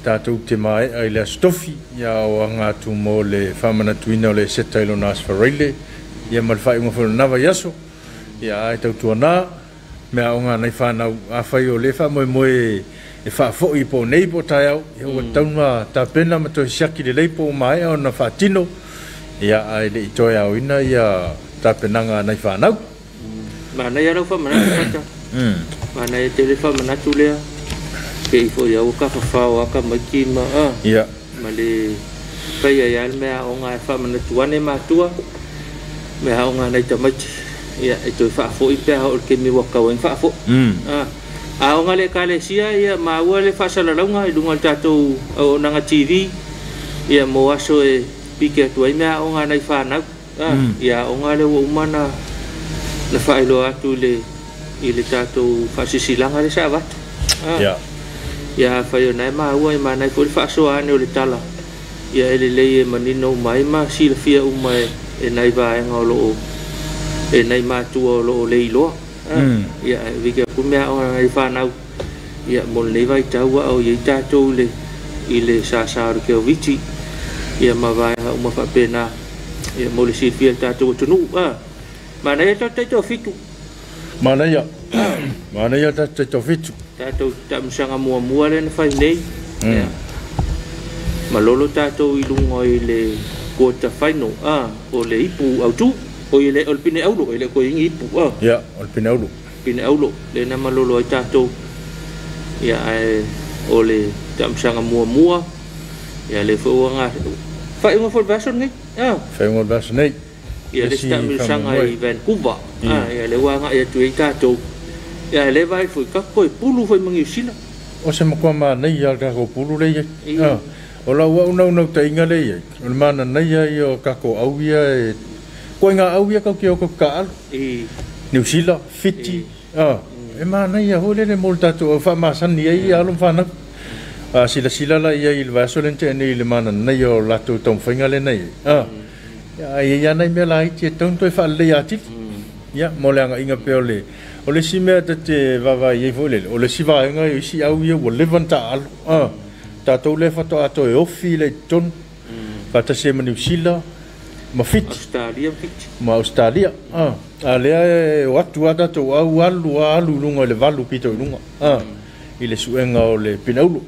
Tatou te maea i le aso tofi ia o aga atu mo le faamanatuina o le eseta i lona aso faraile ia ma le faaiuga foi o lena vaiaso. Ia ae tautuana mea aoga a nai whanau afai o le faamoemoe e faafoi po o nei po o taeao ia ua tatau ona tapena ma toe siaki lelei po o maea ona faatino ia ae le i toe aoina ia tapenaga a nai whanau. Manaia lau faamanatu Fata. Manaia tele faamanatu lea ke i foi au ka fafao aka maiki ma ma le fai ai a le mea aoga e faamanatu ane matua mea aoga nai tamaiti ia e toe faafoi pe a oo i le taimi ua tatau ai ona faafoi. Aoga le ekalesia ia maua le faasalalauga i luga o le tatou auaunaga TV ia mo aso e Pike atu ai mea aoga nai whanau. Ia aoga le ua umana na whaeloa atu i le tātou whaasisilanga le sa avatu. Ia whai o nai maua i manai fo le whaasoa ane o le tala. Ia ele lei e manino umai ma silafia uma e nai vaenga o loo e nai mātua o loo leiloa. Ia wike aku mea aoga nai whanau. Ia mo le vai taua o i tātou i le sasa o le keoviti. Ia ma vaenga uma whapena. Ia mo le silafia le tātou atunu. Manaia tātou taito fitu. Manaia. Manaia tātou taito fitu. Tātou tamusanga muamua le na whai nei. Malolo tātou i lunga i le quarter final. O le ipu autu. O i le o le pine aulo. I le koe ingi ipu. Ia, o le pine aulo. Pine aulo. Le na malolo ai tātou. Ia, o le tamusanga muamua. Ia, le whauanga. Whai unga fo le vaso nei. Whai unga le vaso nei. Ia le tamusanga i Vancouver. Ia, le wanga ia tui tātou. Ia, le vai fo i kako e pulu fo i mangi usila. O se makua mā nei a kako pulu le ia. O la ua unau nau ta inga le ia. O le mana nei ia o kako au ia e... Koe ngā au ia kau ki o kau ka alu. New Zealand, Fiji. E mana ia ho lele mo le tātou au whaamasani ai ia alo mwhanau. Sila sila la ia i le vaso le nte nei le mana nei o lātou taumawhainga le nei. Ia ia nei mea la iti e taun toi whaalelei atili. Ia, mo le anga inga peo le... O le si mea te vava i ei fo lele. O le si vaenga i si au ia ua levan ta alu. Tātou le whato ato e ofi le tonu. Whatase ma New Zealand, ma Fiti. Australia, Fiti. Ma Australia. A lea e o atu a tātou au alu a alu lunga i le valu pito i lunga. I le suenga o le pinaulu.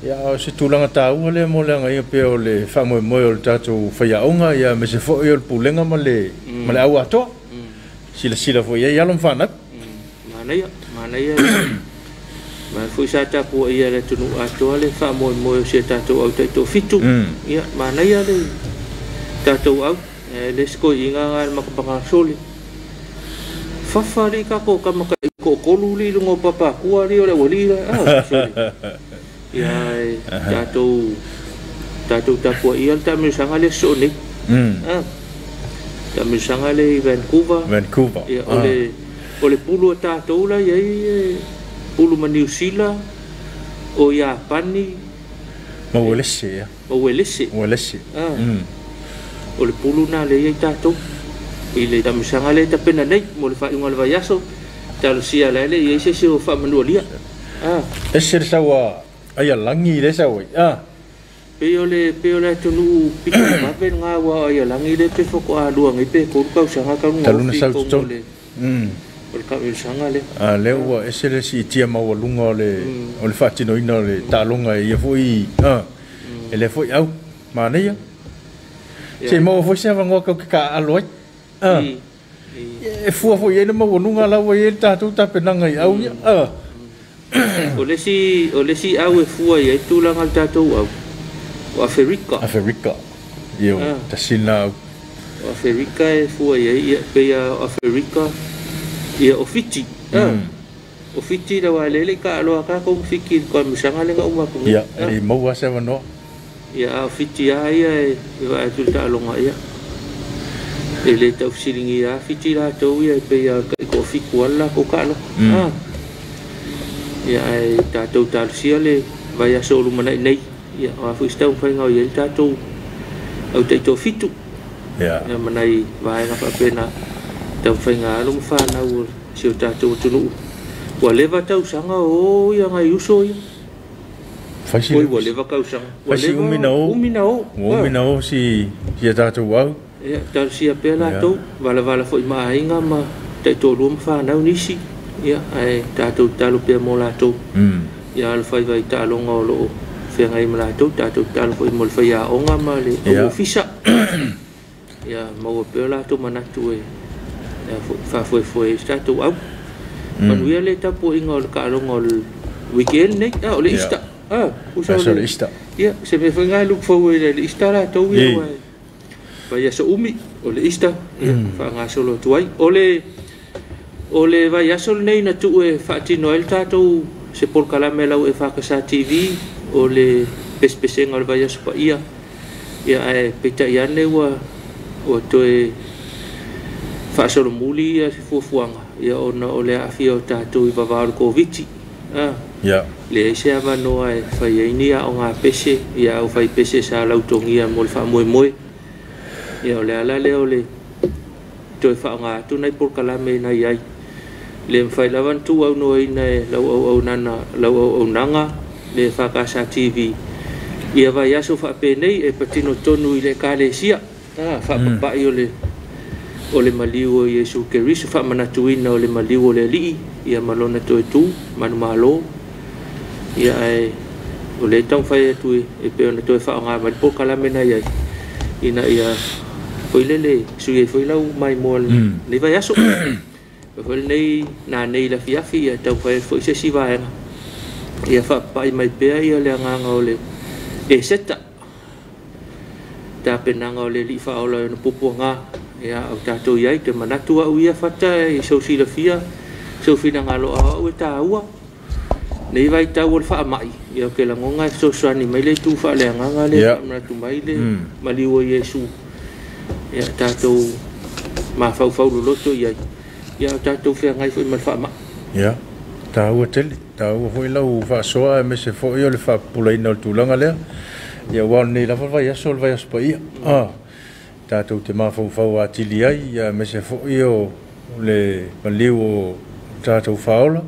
Ia, o se tūlanga tāua le mo le anga ia pea o le whaamoemoe o le tātou whaiaonga, ia me se fo'i o le pulenga ma le au atoa. Sila sila fo ia i alo mwhanau. Manaia, manaia. Ma foi sa tapu ia le tunu atoa le whaamoemoe o se tātou au taito fitu. Ia, manaia le tātou au. Le sko i ngā ngā makapanga sole. Whawhari kako ka maka i kokolu li lungo papakua li o le wali la. Sole. Ia, tātou tapua ia le tamusanga le so nei. Tamusanga le Vancouver. Vancouver. Ia, o le pulu o tātou la ia i pulu ma New Zealand, o Iapani. Ma Uelese, ia. Ma Uelese. Uelese. O le pulu nā le ia i tātou. I le tamusanga le tapena nei, mo le whainga le vaiaso, talosia la le ia i se se o whamanua lia. Ese le saua, ai a langi le saua. Pe o le atunu pito mape ngā wā ai a langi le pe whako a lua ngai pe koru kausanga kaunga Taluna ofi sau kongo tonu. le. O le kamusanga le. Le ua ese le si itia maua lunga o le whaatinoina o le tālonga e ia foi. E le foi au, māneia. Se maua foi se awangoa kau ke ka alo ai. E fua foi e le maua lunga laua i e le tātou tapenanga i au ia. O le si au e fua i e tūlanga le tātou au. O Aferika. Aferika. Io, tasina au. O Aferika e fua i e, ia, pea o Aferika, ia o Fiti. O Fiti la wa lele ka aloa ka kong fiki ko musanga le nga uma ku. Ia, e maua se wanoa. Ia, o Fiti a ia e wa atu ta alonga ia. E le tau silingi a Fiti la tau ia e pea ka ko fiku ala ko ka alo. Ia e tātou talusia le vai aso o lumana i nei. Ia, o afu istau whainga o ia i tātou au teito fitu. Ia. Ia manai vaenga whapena tau whainga alo mwhanau o si o tātou atunuu. Ua leva tausanga o ia ngai uso ia. Whaisi Oi, ua leva kausanga. Ua Whaisi leva umi na o. Umi na o. Ua umi na o si ia tātou au. Ia, talusia pea lātou. Wala wala fo i maahinga ma taitolua mwhanau nisi. Ia, ai tātou talo pea mō lātou. Ia, ala whai vai tālonga o loo whengai ma lātou. Tātou talo fo i mo le whai aonga ma le ofisa. Ia, maua pea lātou manatu e. Ia, whaafoefoe i tātou au. Manuia le tapu inga o le kaalonga o le weekend nei. O le Easter. Usa o le Easter. Ia, se me whangai look forward le Easter lātou ia. Vai aso umi o le Easter. Ia, whaangasolo atu ai. O le vai aso nei na tuu e whaatino ai le tātou se polokalame lau e Whakasa TV o le pespesenga o le vai aso paia. Ia ae peitai ane ua toe faasolomuli ia se fuafuaga ia ona o le aafia o tatou i vavao o le Koviti. Leai se avanoa e fai ai ni aoga pese ia au fai pese sa lautogia mo le faamoemoe. Ia o le ala lea o le toe faaaoga atu nai polokalame na i ai. Le mafai lava ona tuuaunoaina e lau auaunaga le FKS TV ia vaiaso faapenei e patino tonu i le Ekalesia faapapai o le maliu o Iesu Keriso, faamanatuina o le maliu o le Alii ia ma lona toe tu manumalo. Ia ae o le taumafai atu e pei ona toe faaaoga mai le polokalame na i ai ina ia foi lele sui ai foi lau maimoa lenei vaiaso. Foi lenei nanei le afiafi ia taumafai atu foi se isi vaega ia faapapai mai pea ia le agaga o le Eseta, tapenaga o le Alii faaola i ona puapuaga. Ia au tatou i ai te manatu au ia fata i sou silafia sou finagalo au e taua nei vaitau o le faamai. Ia o ke lagona e fesoasoani mai le itu faaleagaga lea faamanatu mai le maliu o Iesu. Ia tatou mafaufau loloto i ai ia o tatou feagai foi ma le faamai. Ia taua tele, taua foi lau faasoa aemaise foi o le faapupulaina o le tulaga lea. Ia ua o lenei lava le vaiaso o le vaiaso paia. Tatou te mafaufau atili ai ia aemaise foi o le maliu o tatou faaola.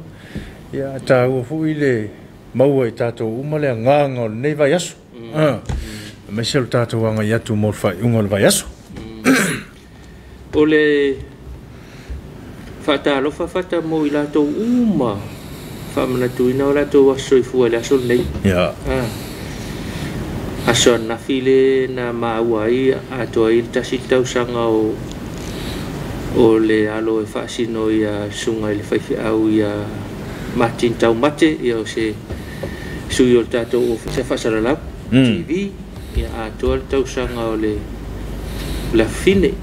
Ia taua foi le maua i tatou uma le agaga o lenei vaiaso. Aemaise o le tatou agai atu mo le faaiuga o le vaiaso. O le faatalofa fata mo i latou uma faamanatuina o latou aso soifua i le aso lenei. Aso ananafi le na maua ai atoa ai le tasi tausaga o le alo e faasino ia susuga i le faifeau ia Martin Taumate, ia o se sui o le tatou ofisa faasalalau TV. Ia atoa le tausaga o le afine.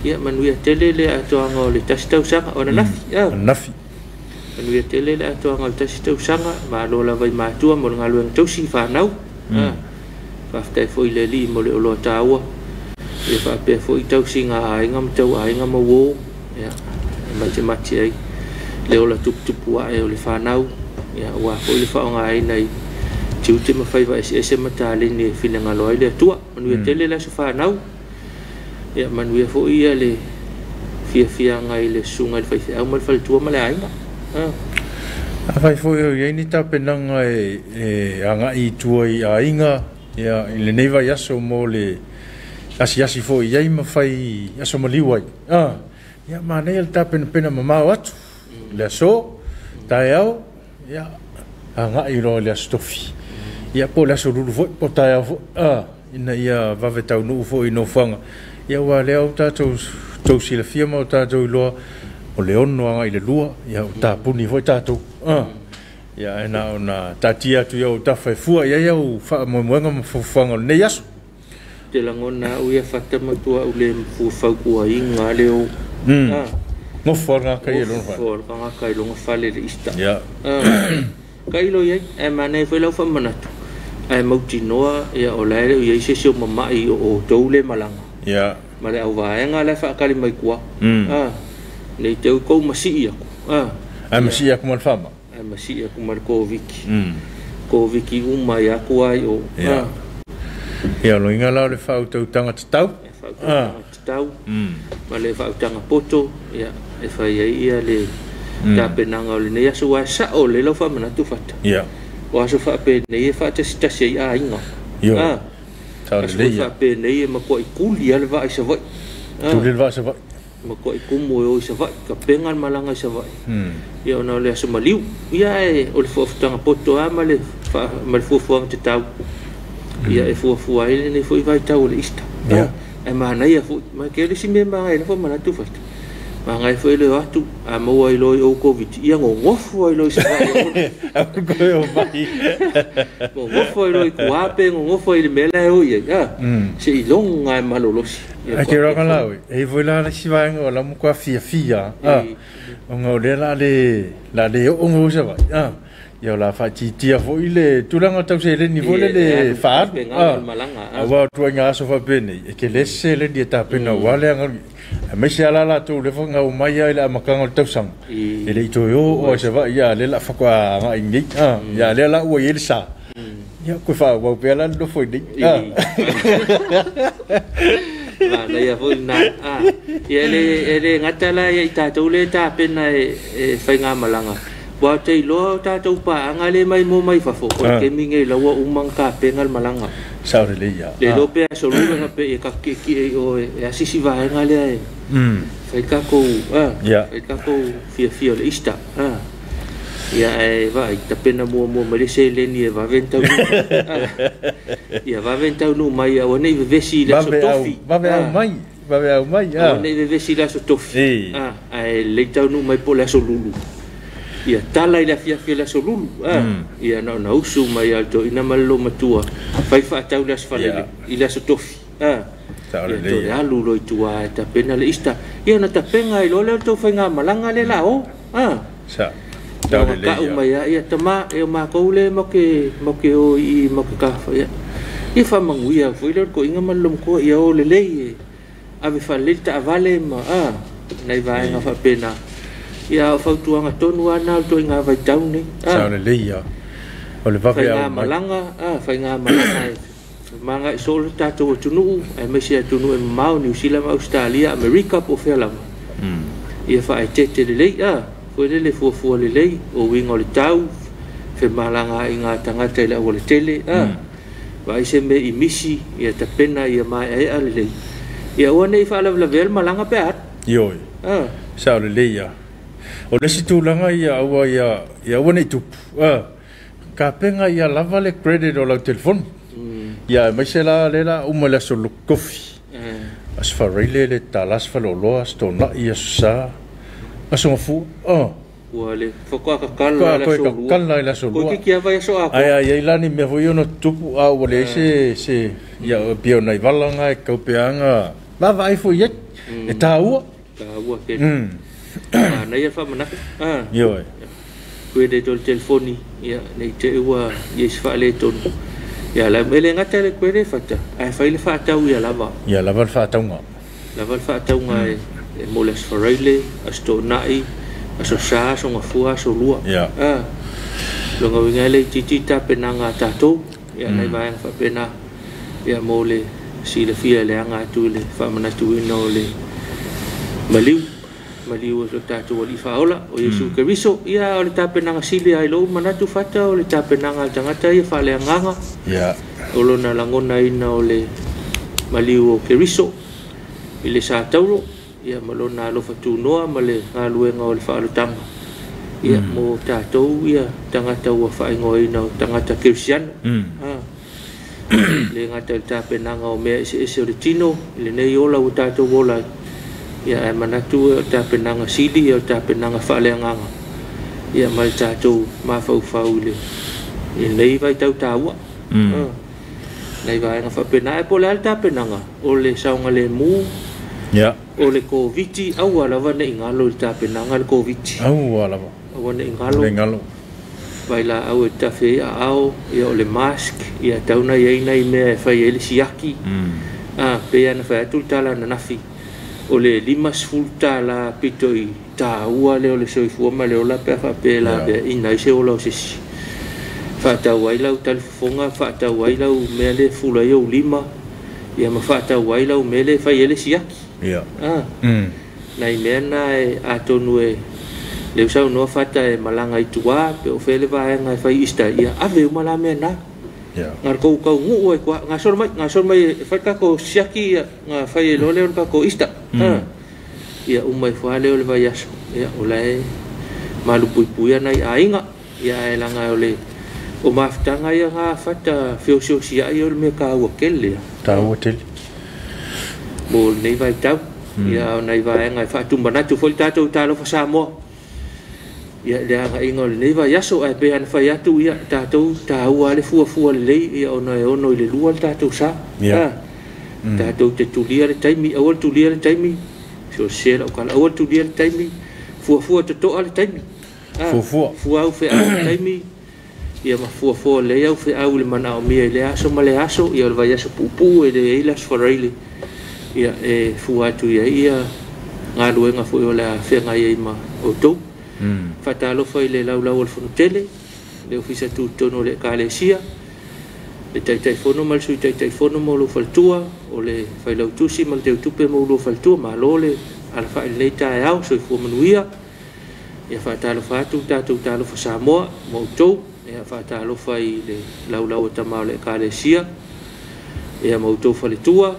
Ia manuia tele le atoaga o le tasi tausaga o ananafi. Ananafi. Manuia tele le atoaga o le tasi tausaga, malo lava i matua mo le galuega tausi fanau. Faafetai foi i le Alii mo le oloa taua. Ia faapea foi tausiga aiga ma tauaiga ma uo. Ia e matimati ai le ola tuputupu ae o le fanau. Ia ua foi le faaaogaina i tiute ma faiva eseese ma taleni e finagalo ai le Atua. Manuia tele le aso fanau. Ia manuia foi ia le fiafiaga i le susuga i le faifeau ma le faletua ma le aiga. Afai foi o i ai ni tapenaga e agai i tua i aiga ia i lenei vaiaso mo le asiasi foi i ai ma fai aso maliu ai. Ia manaia le tapenapena mamao atu le aso taeao ia agai loa i le aso tofi. Ia po o le aso lulu foi po o taeao foi ina ia vave taunuu foi i nofoaga. Ia ua lea o tatou tou silafia ma o tatou iloa o le 6 agai i le 2 ia o tapuni foi tatou. Ia ae na ona taatia atu ia o tafa e fua i ai au faamoemoega ma fuafuaga o lenei aso. Te lagona au ia fata matua au le fautuaina le o. Nofo al ngaka i lona fale. Nofo al ngaka i lona fale le ista. Kailo iai, ae manaia foi lau faamanatu. Ae mautinoa ia o la e le o i ai se isi o mamai o outou le malaga. Ma le auvaega la e faakali mai tua. Nei te ui kou masii aku. Ae masii aku ma le faamai. Ae masii aku ma le Koviti. Koviti uma i aku ai o. Ia loiga la o le faautautaga tatau. E faautautaga tatau. Ma le faautaga poto ia e fai ai ia le tapenaga o lenei aso ua e sao le lau faamanatu fata. O aso faapenei e faatasitasi ai aiga. Aso foi faapenei e matuai tuli a le vaa i Savaii. Tuli le vaa i Savaii. Matuai tumu e o i Savaii, tapena le malaga i Savaii. Ia ona o le aso maliu. Ia e o le fuafutaga poto lava ma le fuafuaga tatau. Ia e fuafua ai lenei foi vaitau o le Easter. Ae manaia foi, ma ke le isi mea manaia lau faamanatu fata. Manaia foi le o atu, a maua ai loa i ou Covid, ia gogofo ai loa i Savaii. Gogofo ai loa i Kuape, gogofo ai i le mea la e o i ai. Se i loga e malolosi. Ai te ranga la oi, e foi la le isi vaega o la matua fiafia, ona o lea la le oo o Savaii. Ia o la faatitia foi le tulaga tau seleni foi le faalu aua o tuaiga aso faapenei e tele se seleni e tapena aua le agai aemaise lava la latou le fagau mai ai i le amataga o le tausaga e le i toe oo ai Savaii ia lea o le a faatoa agai nei ia lea la ua i ai le sa ia toe faaauau pea la le nofo i nei. Manaia foi lena. Ia e le gata la ia i tatou lea e tapena e faigamalaga ua ou te iloa o tatou paaga lea mai mo mai fafo o le taimi nei la ua uma ona tapena le malaga. Sao lelei ia. Le iloa pe aso lua na pe ia tatou tietie i o e asisi vaega lea e fai tatou fai tatou fiafia o le Easter. Ia ae vaai tapena muamua mai le seleni e vave ona taunuu. Ia vave ona taunuu mai aua ne i vevesi i le aso tofi. Vave au mai. Vave au mai. Aua ne i vevesi i le aso tofi. Ae lelei taunuu mai po o le aso lulu. Ia tala i le afiafi o le aso lulu. Ia na ona usu mai a le toeaina ma le loomatua fai faatau le aso Faraile i le aso tofi. Ia toe alu loa i tua e tapena le Easter. Ia ona tapena ai loa lea o le tou faigamalaga lea la o. Sao. Tau mai ia tama e o makou le mo ke o i mo ke kafa ia. Ia faamanuia foi le toeaina ma le loomatua ia o lelei e ave faalelei le taavale ma nai vaega faapena. Ia o fautuaga tonu lava na o le toeaina vaitau nei. Sao lelei ia. O le vave au mai. Faigamalaga e magai soo le tatou atunuu aemaise atunuu e mamao Niu Sila ma Ausetalia, Amerika po o fea lava. Ia faaeteete lelei foi lele fuafua lelei o uiga o le tau femalagaaiga a tagata i le aualatele vaai se mea i misi ia tapena ia maeaea lelei ia aua ne i faalavelavea le malaga pe a atu. Ioe. Sao lelei ia. O le isi tulaga ia aua ia aua ne i tupu tapena ia lava le credit o lau telefoni. Ia aemaise la lea la uma le aso tofi. Aso Faraile le tala aso Faleoloa aso Toonai aso Sa aso Gafua. Ua le faatoa kakala i le aso lua. Koe kiki ava i aso atoa. Ai ai la ni mea foi ona tutupu a ua leai se ia pia o nai vala e kaupeaga vaavaai foi i ai e taua. Taua tele. Manaia faamanatu. Ioe. Credit o le telefoni ia nei te ua i se faaletonu. Ia la e le gata le credit fata ae fai le faatau ia lava. Ia lava le faatauga. Lava le faatauga e mo le aso Faraile, aso Toonai, aso Sa, aso Gafua, aso Lua. Loga uiga le itiiti tapenaga a tatou ia nai vaega faapena ia mo le silafia le aga atu i le faamanatuina o le maliu o lo tatou alii faaola o Iesu Keriso. Ia o le tapenaga sili ai lou manatu fata o le tapenaga a le tagata ia faaleagaga o lona lagonaina o le maliu o Keriso i le sa tauro ia ma lona alofa tunoa ma le galuega o le faalotaga ia mo tatou ia tagata ua faaigoaina o tagata kerisiano. Le gata i le tapenaga o mea eseese o le tino i lenei ola ua tatou ola ia ae manatu o le tapenaga sili ia o le tapenaga faaleagaga ia ma le tatou mafaufau i lenei vaitau taua. Nai vaega faapena ae po o le a le tapenaga o le saogalemu o le Koviti aua lava ne i galo i le tapenaga le Koviti. Aua lava. Aua ne i galo. Vai laau e tafe ai aao ia o le mask ia tau na iai nai mea e fai ai le siaki. Pe ana fai atu le tala ananafi o le $50 pito i taua lea o le soifua ma le ola pe a faapea la ina ai se ola o se isi. Faatau ai lau talifofoga, faatau ai lau mea lea e fula ai ou lima ia ma faatau ai lau mea lea e fai ai le siaki. Nai mea na e atonu e le saunoa fata e malaga i tua pe o fea le vaega e fai Easter ia ave uma la mea na. Nga kou kau nguu ai kua nga solo mai e fai takou siaki ia nga fai e loa lea o le takou Easter. Ia uma ifo lea o le vaiaso ia o la e malupuipuia nai aiga ia ae laga o le o mafutaga ia ga fata feoseosiai o le mea taua tele ia. Taua tele. Mo lenei vaitau ia o nai vaega e faatumanatu foi le tatou talofa Samoa. Ia le agaiga o lenei vaiaso ae pei ana fai atu ia tatou taua le fuafua lelei ia ona e ono i le lua le tatou sa. Tatou te tulia le taimi, aua le tulia le taimi, sese lau kala, aua le tulia le taimi, fuafua totoa le taimi. Fuafua. Fua au feau le taimi, Ia mafuafua lelei au feau i le manaomia i lea aso ma lea aso, ia o le vaiaso puupuu e leai le aso Faraile, ia e fua atu i ai ia galuega foi o le a feagai ai ma outou. Faatalofa i le laulau o le Fonotele, le Ofisa Tutotonu o le Ekalesia, le Taitaifono ma le Sui Taitaifono ma lou faletua, o le Failautusi ma le Teutupe ma lou faletua, malo le alafai i lenei taeao, soifua manuia. Ia faatalofa atu tatou talofa Samoa ma outou. Ia faatalofa i le laulau o tama o le Ekalesia, ia ma outou faletua,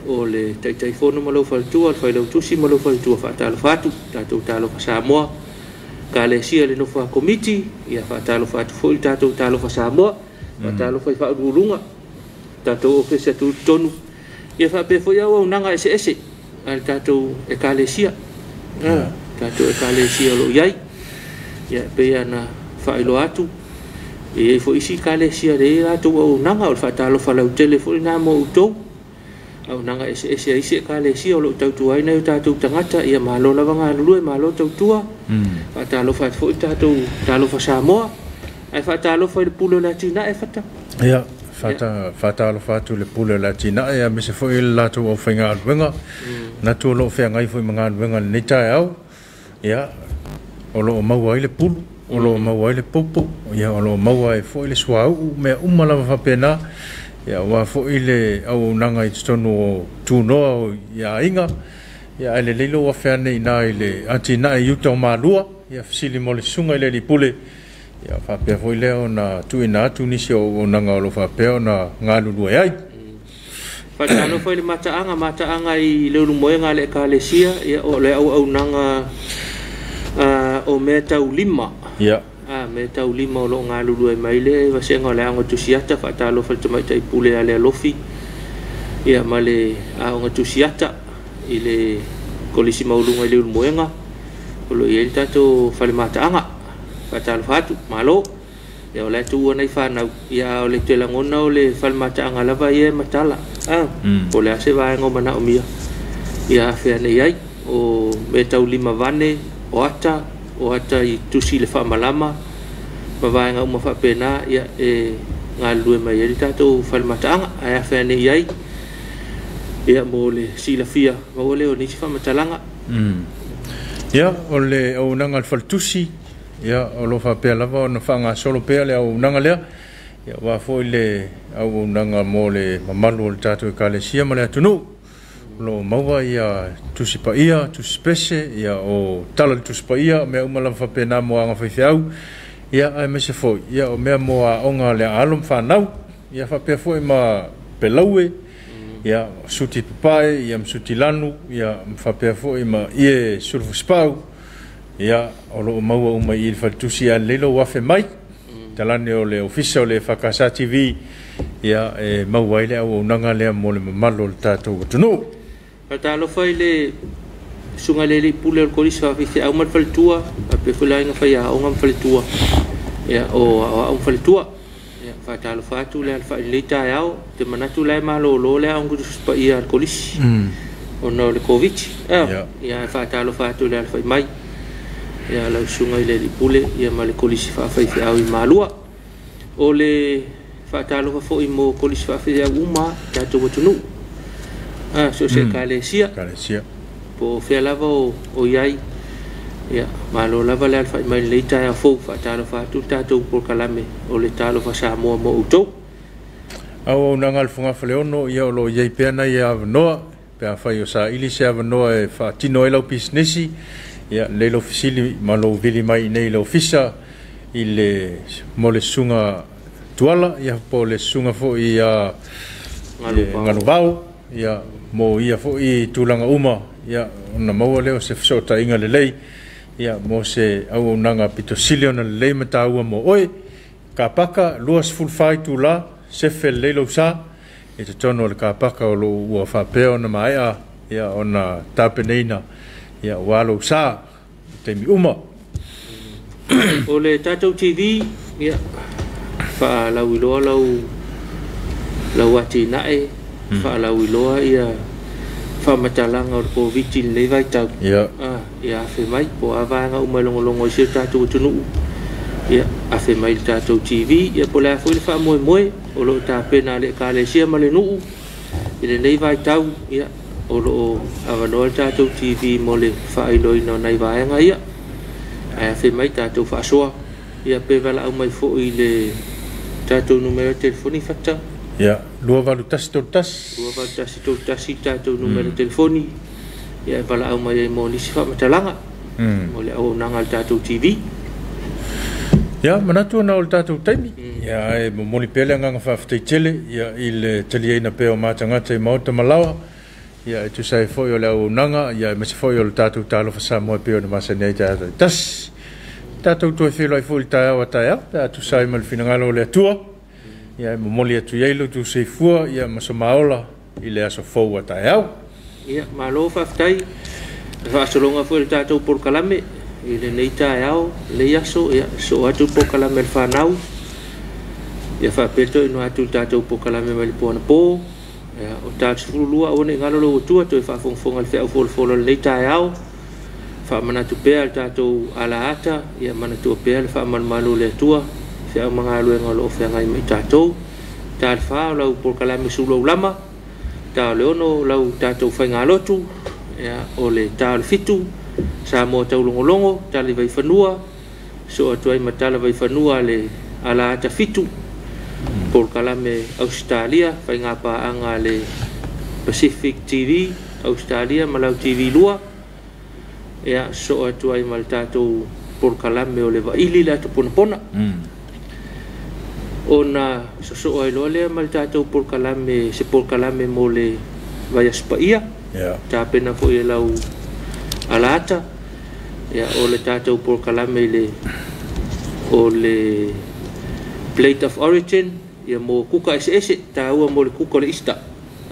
o le Taitaifono ma lou faletua, le Failautusi ma lou faletua, faatalofa atu tatou talofa Samoa. Ekalesia le nofo a komiti, ia faatalofa atu foi le tatou talofa Samoa, faatalofa i faauluuluga, tatou ofisa tutotonu, ia faapea foi auaunaga eseese a le tatou Ekalesia. Tatou Ekalesia o lo o i ai, ia pei ona faailoa atu, e i ai foi isi Ekalesia e i ai latou auaunaga, o le faatalofa lautele foi lena mo outou. Auaunaga eseese a isi Ekalesia o lo o tautua ai nai o tatou tagata, ia malo lava galulue, malo tautua. Faatalofa atu foi tatou talofa Samoa, ae faatalofa i le pule o le atinae Fata. Ia, faatalofa atu le pule o le atinae, aemaise foi le latou aufaigaluega. Manatu o lo o feagai foi ma galuega i lenei taeao. Ia, o lo o maua ai le pulu, o lo o maua ai le popo, ia o lo o maua ai foi le suauu, mea uma lava faapena. Ia, aua foi le auaunaga i totonu o tunoa o i aiga. Ia, ae lelei lou afe ane i ina i le atinae i uta o Malua, ia fesili mo le susuga i le alii pule. Ia faapea foi lea ona tuuina atu nisi o auaunaga o lo o faapea ona galulue ai. Faatalofa i le mataaga, mataaga i le ulumoega a le Ekalesia, ia o le auaunaga o mea taulima. Ia. Mea taulima o lo o galulue mai le vasega o le Aoga Tusiata, faatalofa i le tamaitai pule a le Alofi, ia ma le Aoga Tusiata i le Kolisi Maualuga i le Ulumoega, o lo o i ai le tatou fale mataaga. Faatalofa atu, malo. Ia o le tuua nei whanau, ia o le te langona o le fale mataaga lava ia e matala. Po le ase vaenga o mana o mia. Ia awhea nei ai, o me tau lima vane, o ata i tusi le whaamalama, ma vaenga uma whaapena, ia e ngā lue mai e le tātou fale mataaga, ai awhea nei ai, ia mo le silafia, ma o le o nisi whaamatalanga. Ia, o le auaunaga le faletusi, ia, o lo faapea lava ona faagasolo pea le auaunaga lea, ia, aua foi le auaunaga mo le mamalu o le tatou Ekalesia ma le atunuu. O lo o maua ia tusi paia, tusi pese, ia o tala le tusi paia, mea uma lava faapena mo aga faifeau, ia aemaise foi, ia o mea mo aoga le aalo ma fanau, ia faapea foi ma pelaue, ia suti papae, ia ma suti lanu, ia ma faapea foi ma ie sulufusipau, ia o lo o maua uma i le faletusi a lelei lou afe mai, talane o le ofisa o le FKS TV, ia e maua ai le auaunaga lea mo le mamalu o le tatou atunuu. Faatalofa i le susuga i le alii pule o le Kolisi Faafeifeau ma le faletua, faapea foi le aiga faiaoga ma faletua, ia o aoao ma faletua. Ia faatalofa atu le alafai i lenei taeao, te manatu la e malolo le aoga tusipaia a le Kolisi, ona o le Koviti. Ia faatalofa atu le alafai mai, ia lau susuga i le alii pule, ia ma le Kolisi Faafaifeau i Malua. O le faatalofa foi mo Kolisi Faafeifeau uma tatou atunuu. So se Ekalesia. Po o fea lava o i ai. Ia, malo lava le alafai mai lenei taeao fou, faatalofa atu le tatou polokalame o le Talofa Samoa mo outou. Auaunaga a le Fogafaleono, ia o lo o i ai pea nai avanoa, pe afai o saili se avanoa e faatino ai lau pisinisi, ia lelei lou fesili ma lou vili mai i nei le ofisa i le mo le susuga Tuala, ia po o le susuga foi ia Galuvao, ia mo ia foi tulaga uma, ia ona maua lea o se fesootaiga lelei, ia mo se auaunaga pito sili ona lelei ma taua mo oe. Kapaka 24 itula, sefe lelei lou sa, i totonu o le kapaka o lo ua faapea ona maea, ia ona tapenaina, ia ua lou sa, i taimi uma. O le tatou TV, ia faalauiloa lau atinae, faalauiloa ia faamatalaga o le Koviti i lenei vaitau. Ia afe mai, po o a vaega uma e logologo ai si o tatou atunuu. Ia Afe mai le tatou TV, ia po o le a foi le faamoemoe o loo tapena a le Ekalesia ma le nuu i lenei vaitau, ia o loo avanoa le tatou TV mo le faailoaina o nai vaega ia. Ae afe mai tatou faasoa, ia pe valaau mai foi le tatou numera telefoni Fata. Ia, 28131. 28131 tatou numera telefoni, ia e valaau mai ai mo nisi faamatalaga mo le auaunaga a le tatou TV. Ia, manatu ona o le tatou taimi. Ia, ae momoli pea le agaga faafetai tele, ia, i le taliaina pea o matagata i maota ma laoa. Ia, e tusa ai foi o le auaunaga, ia, aemaise foi o le tatou Talofa Samoa e pei ona masani ai taeao taitasi. Tatou toe feiloai foi i le taeao a taeao, pe a tusa ai ma le finagalo o le Atua. Ia, e momoli atu i ai lo outou soifua, ia, ma so maola i le aso fou a taeao. Ia, malo faafetai. E faasologa foi le tatou polokalame i lenei taeao, lenei aso, ia, sosoo atu le polokalame a le fanau. Ia faapea toeina atu le tatou polokalame mai le po anapo. Ia, o ta 12 aua ne i galo lou atua toe faafogafoga i le feau folafolo o lenei taeao. Faamanatu pea le tatou alaata, ia manatua pea le faamalumalu o le Atua, feau ma galuega o loo feagai ma i tatou. Ta le 4 o lau polokalame sulou lama, ta o le 6 o lau tatou faigalotu, ia, o le ta o le 7 Samoa taulogologo, tala i vaifanua, soo atu ai ma tala vaifanua le alaata 7, polokalame Australia, faiga paaga le Pacific TV Australia ma lau TV 2. Ia, soo atu ai ma le tatou polokalame o le vaili le ata ponapona. Ona sosoo ai loa lea ma le tatou polokalame, se polokalame mo le vaiaso paia. Tapena foi e lau alaata, ia, o le tatou polokalame i le o le Plate of Origin, ia mo kuka eseese taua mo le kuka o le Easter.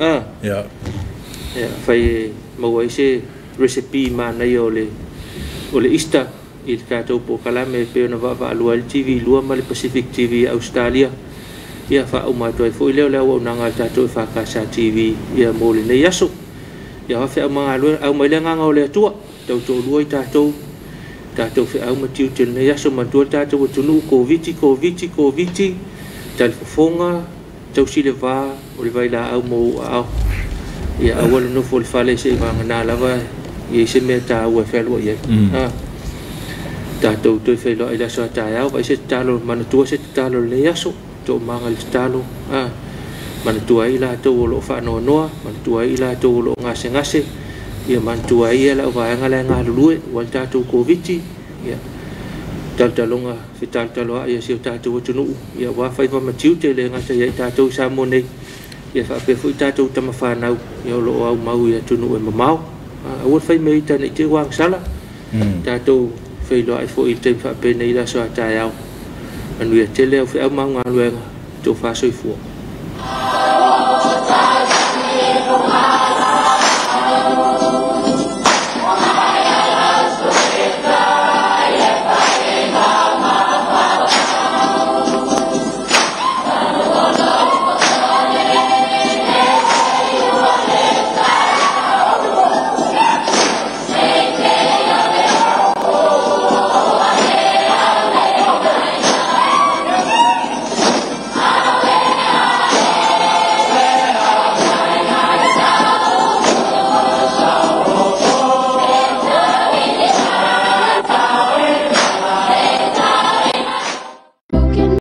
Ia, fai e maua ai se recipe manaia o le Easter i le tatou polokalame e pei ona vaavaalua ai le TV 2 ma le Pacific TV Australia. Ia faauma atu ai foi lea o le auaunaga a le tatou EFKS TV, ia mo lenei aso. Ia feau ma galuega, au mai le agaga o le Atua, tautoalua i tatou, tatou feau ma tiute lenei aso, manatua le tatou atunuu, Koviti, Koviti, Koviti, talifofoga, tausi le va o le vailaau mo ou aao. Ia aua le nofo i le fale se i vagana lava i ai se mea taua e fealuai ai. Tatou toe feiloai i le aso a taeao, vaai se tatalo, manatua se tatalo i lenei aso, toomaga i le tatalo, manatua ai i latou o loo faanoanoa, manatua ai i latou o loo gasegase, ia manatua ai ia lau vaega la e galulue ua le tatou Koviti, ia talotaloga fetalotaloai ia si o tatou atunuu, ia ua faiva ma tiute le gata ia i tatou i Samoa nei, ia faapea foi tatou tamafanau, ia o loo aumau i atunuu e mamao. Aua le fai mea ita nei te ua agasala. Tatou feiloai foi i le taimi faapenei i le aso a taeao. Manuia tele au feau ma au galuega, tofa soifua.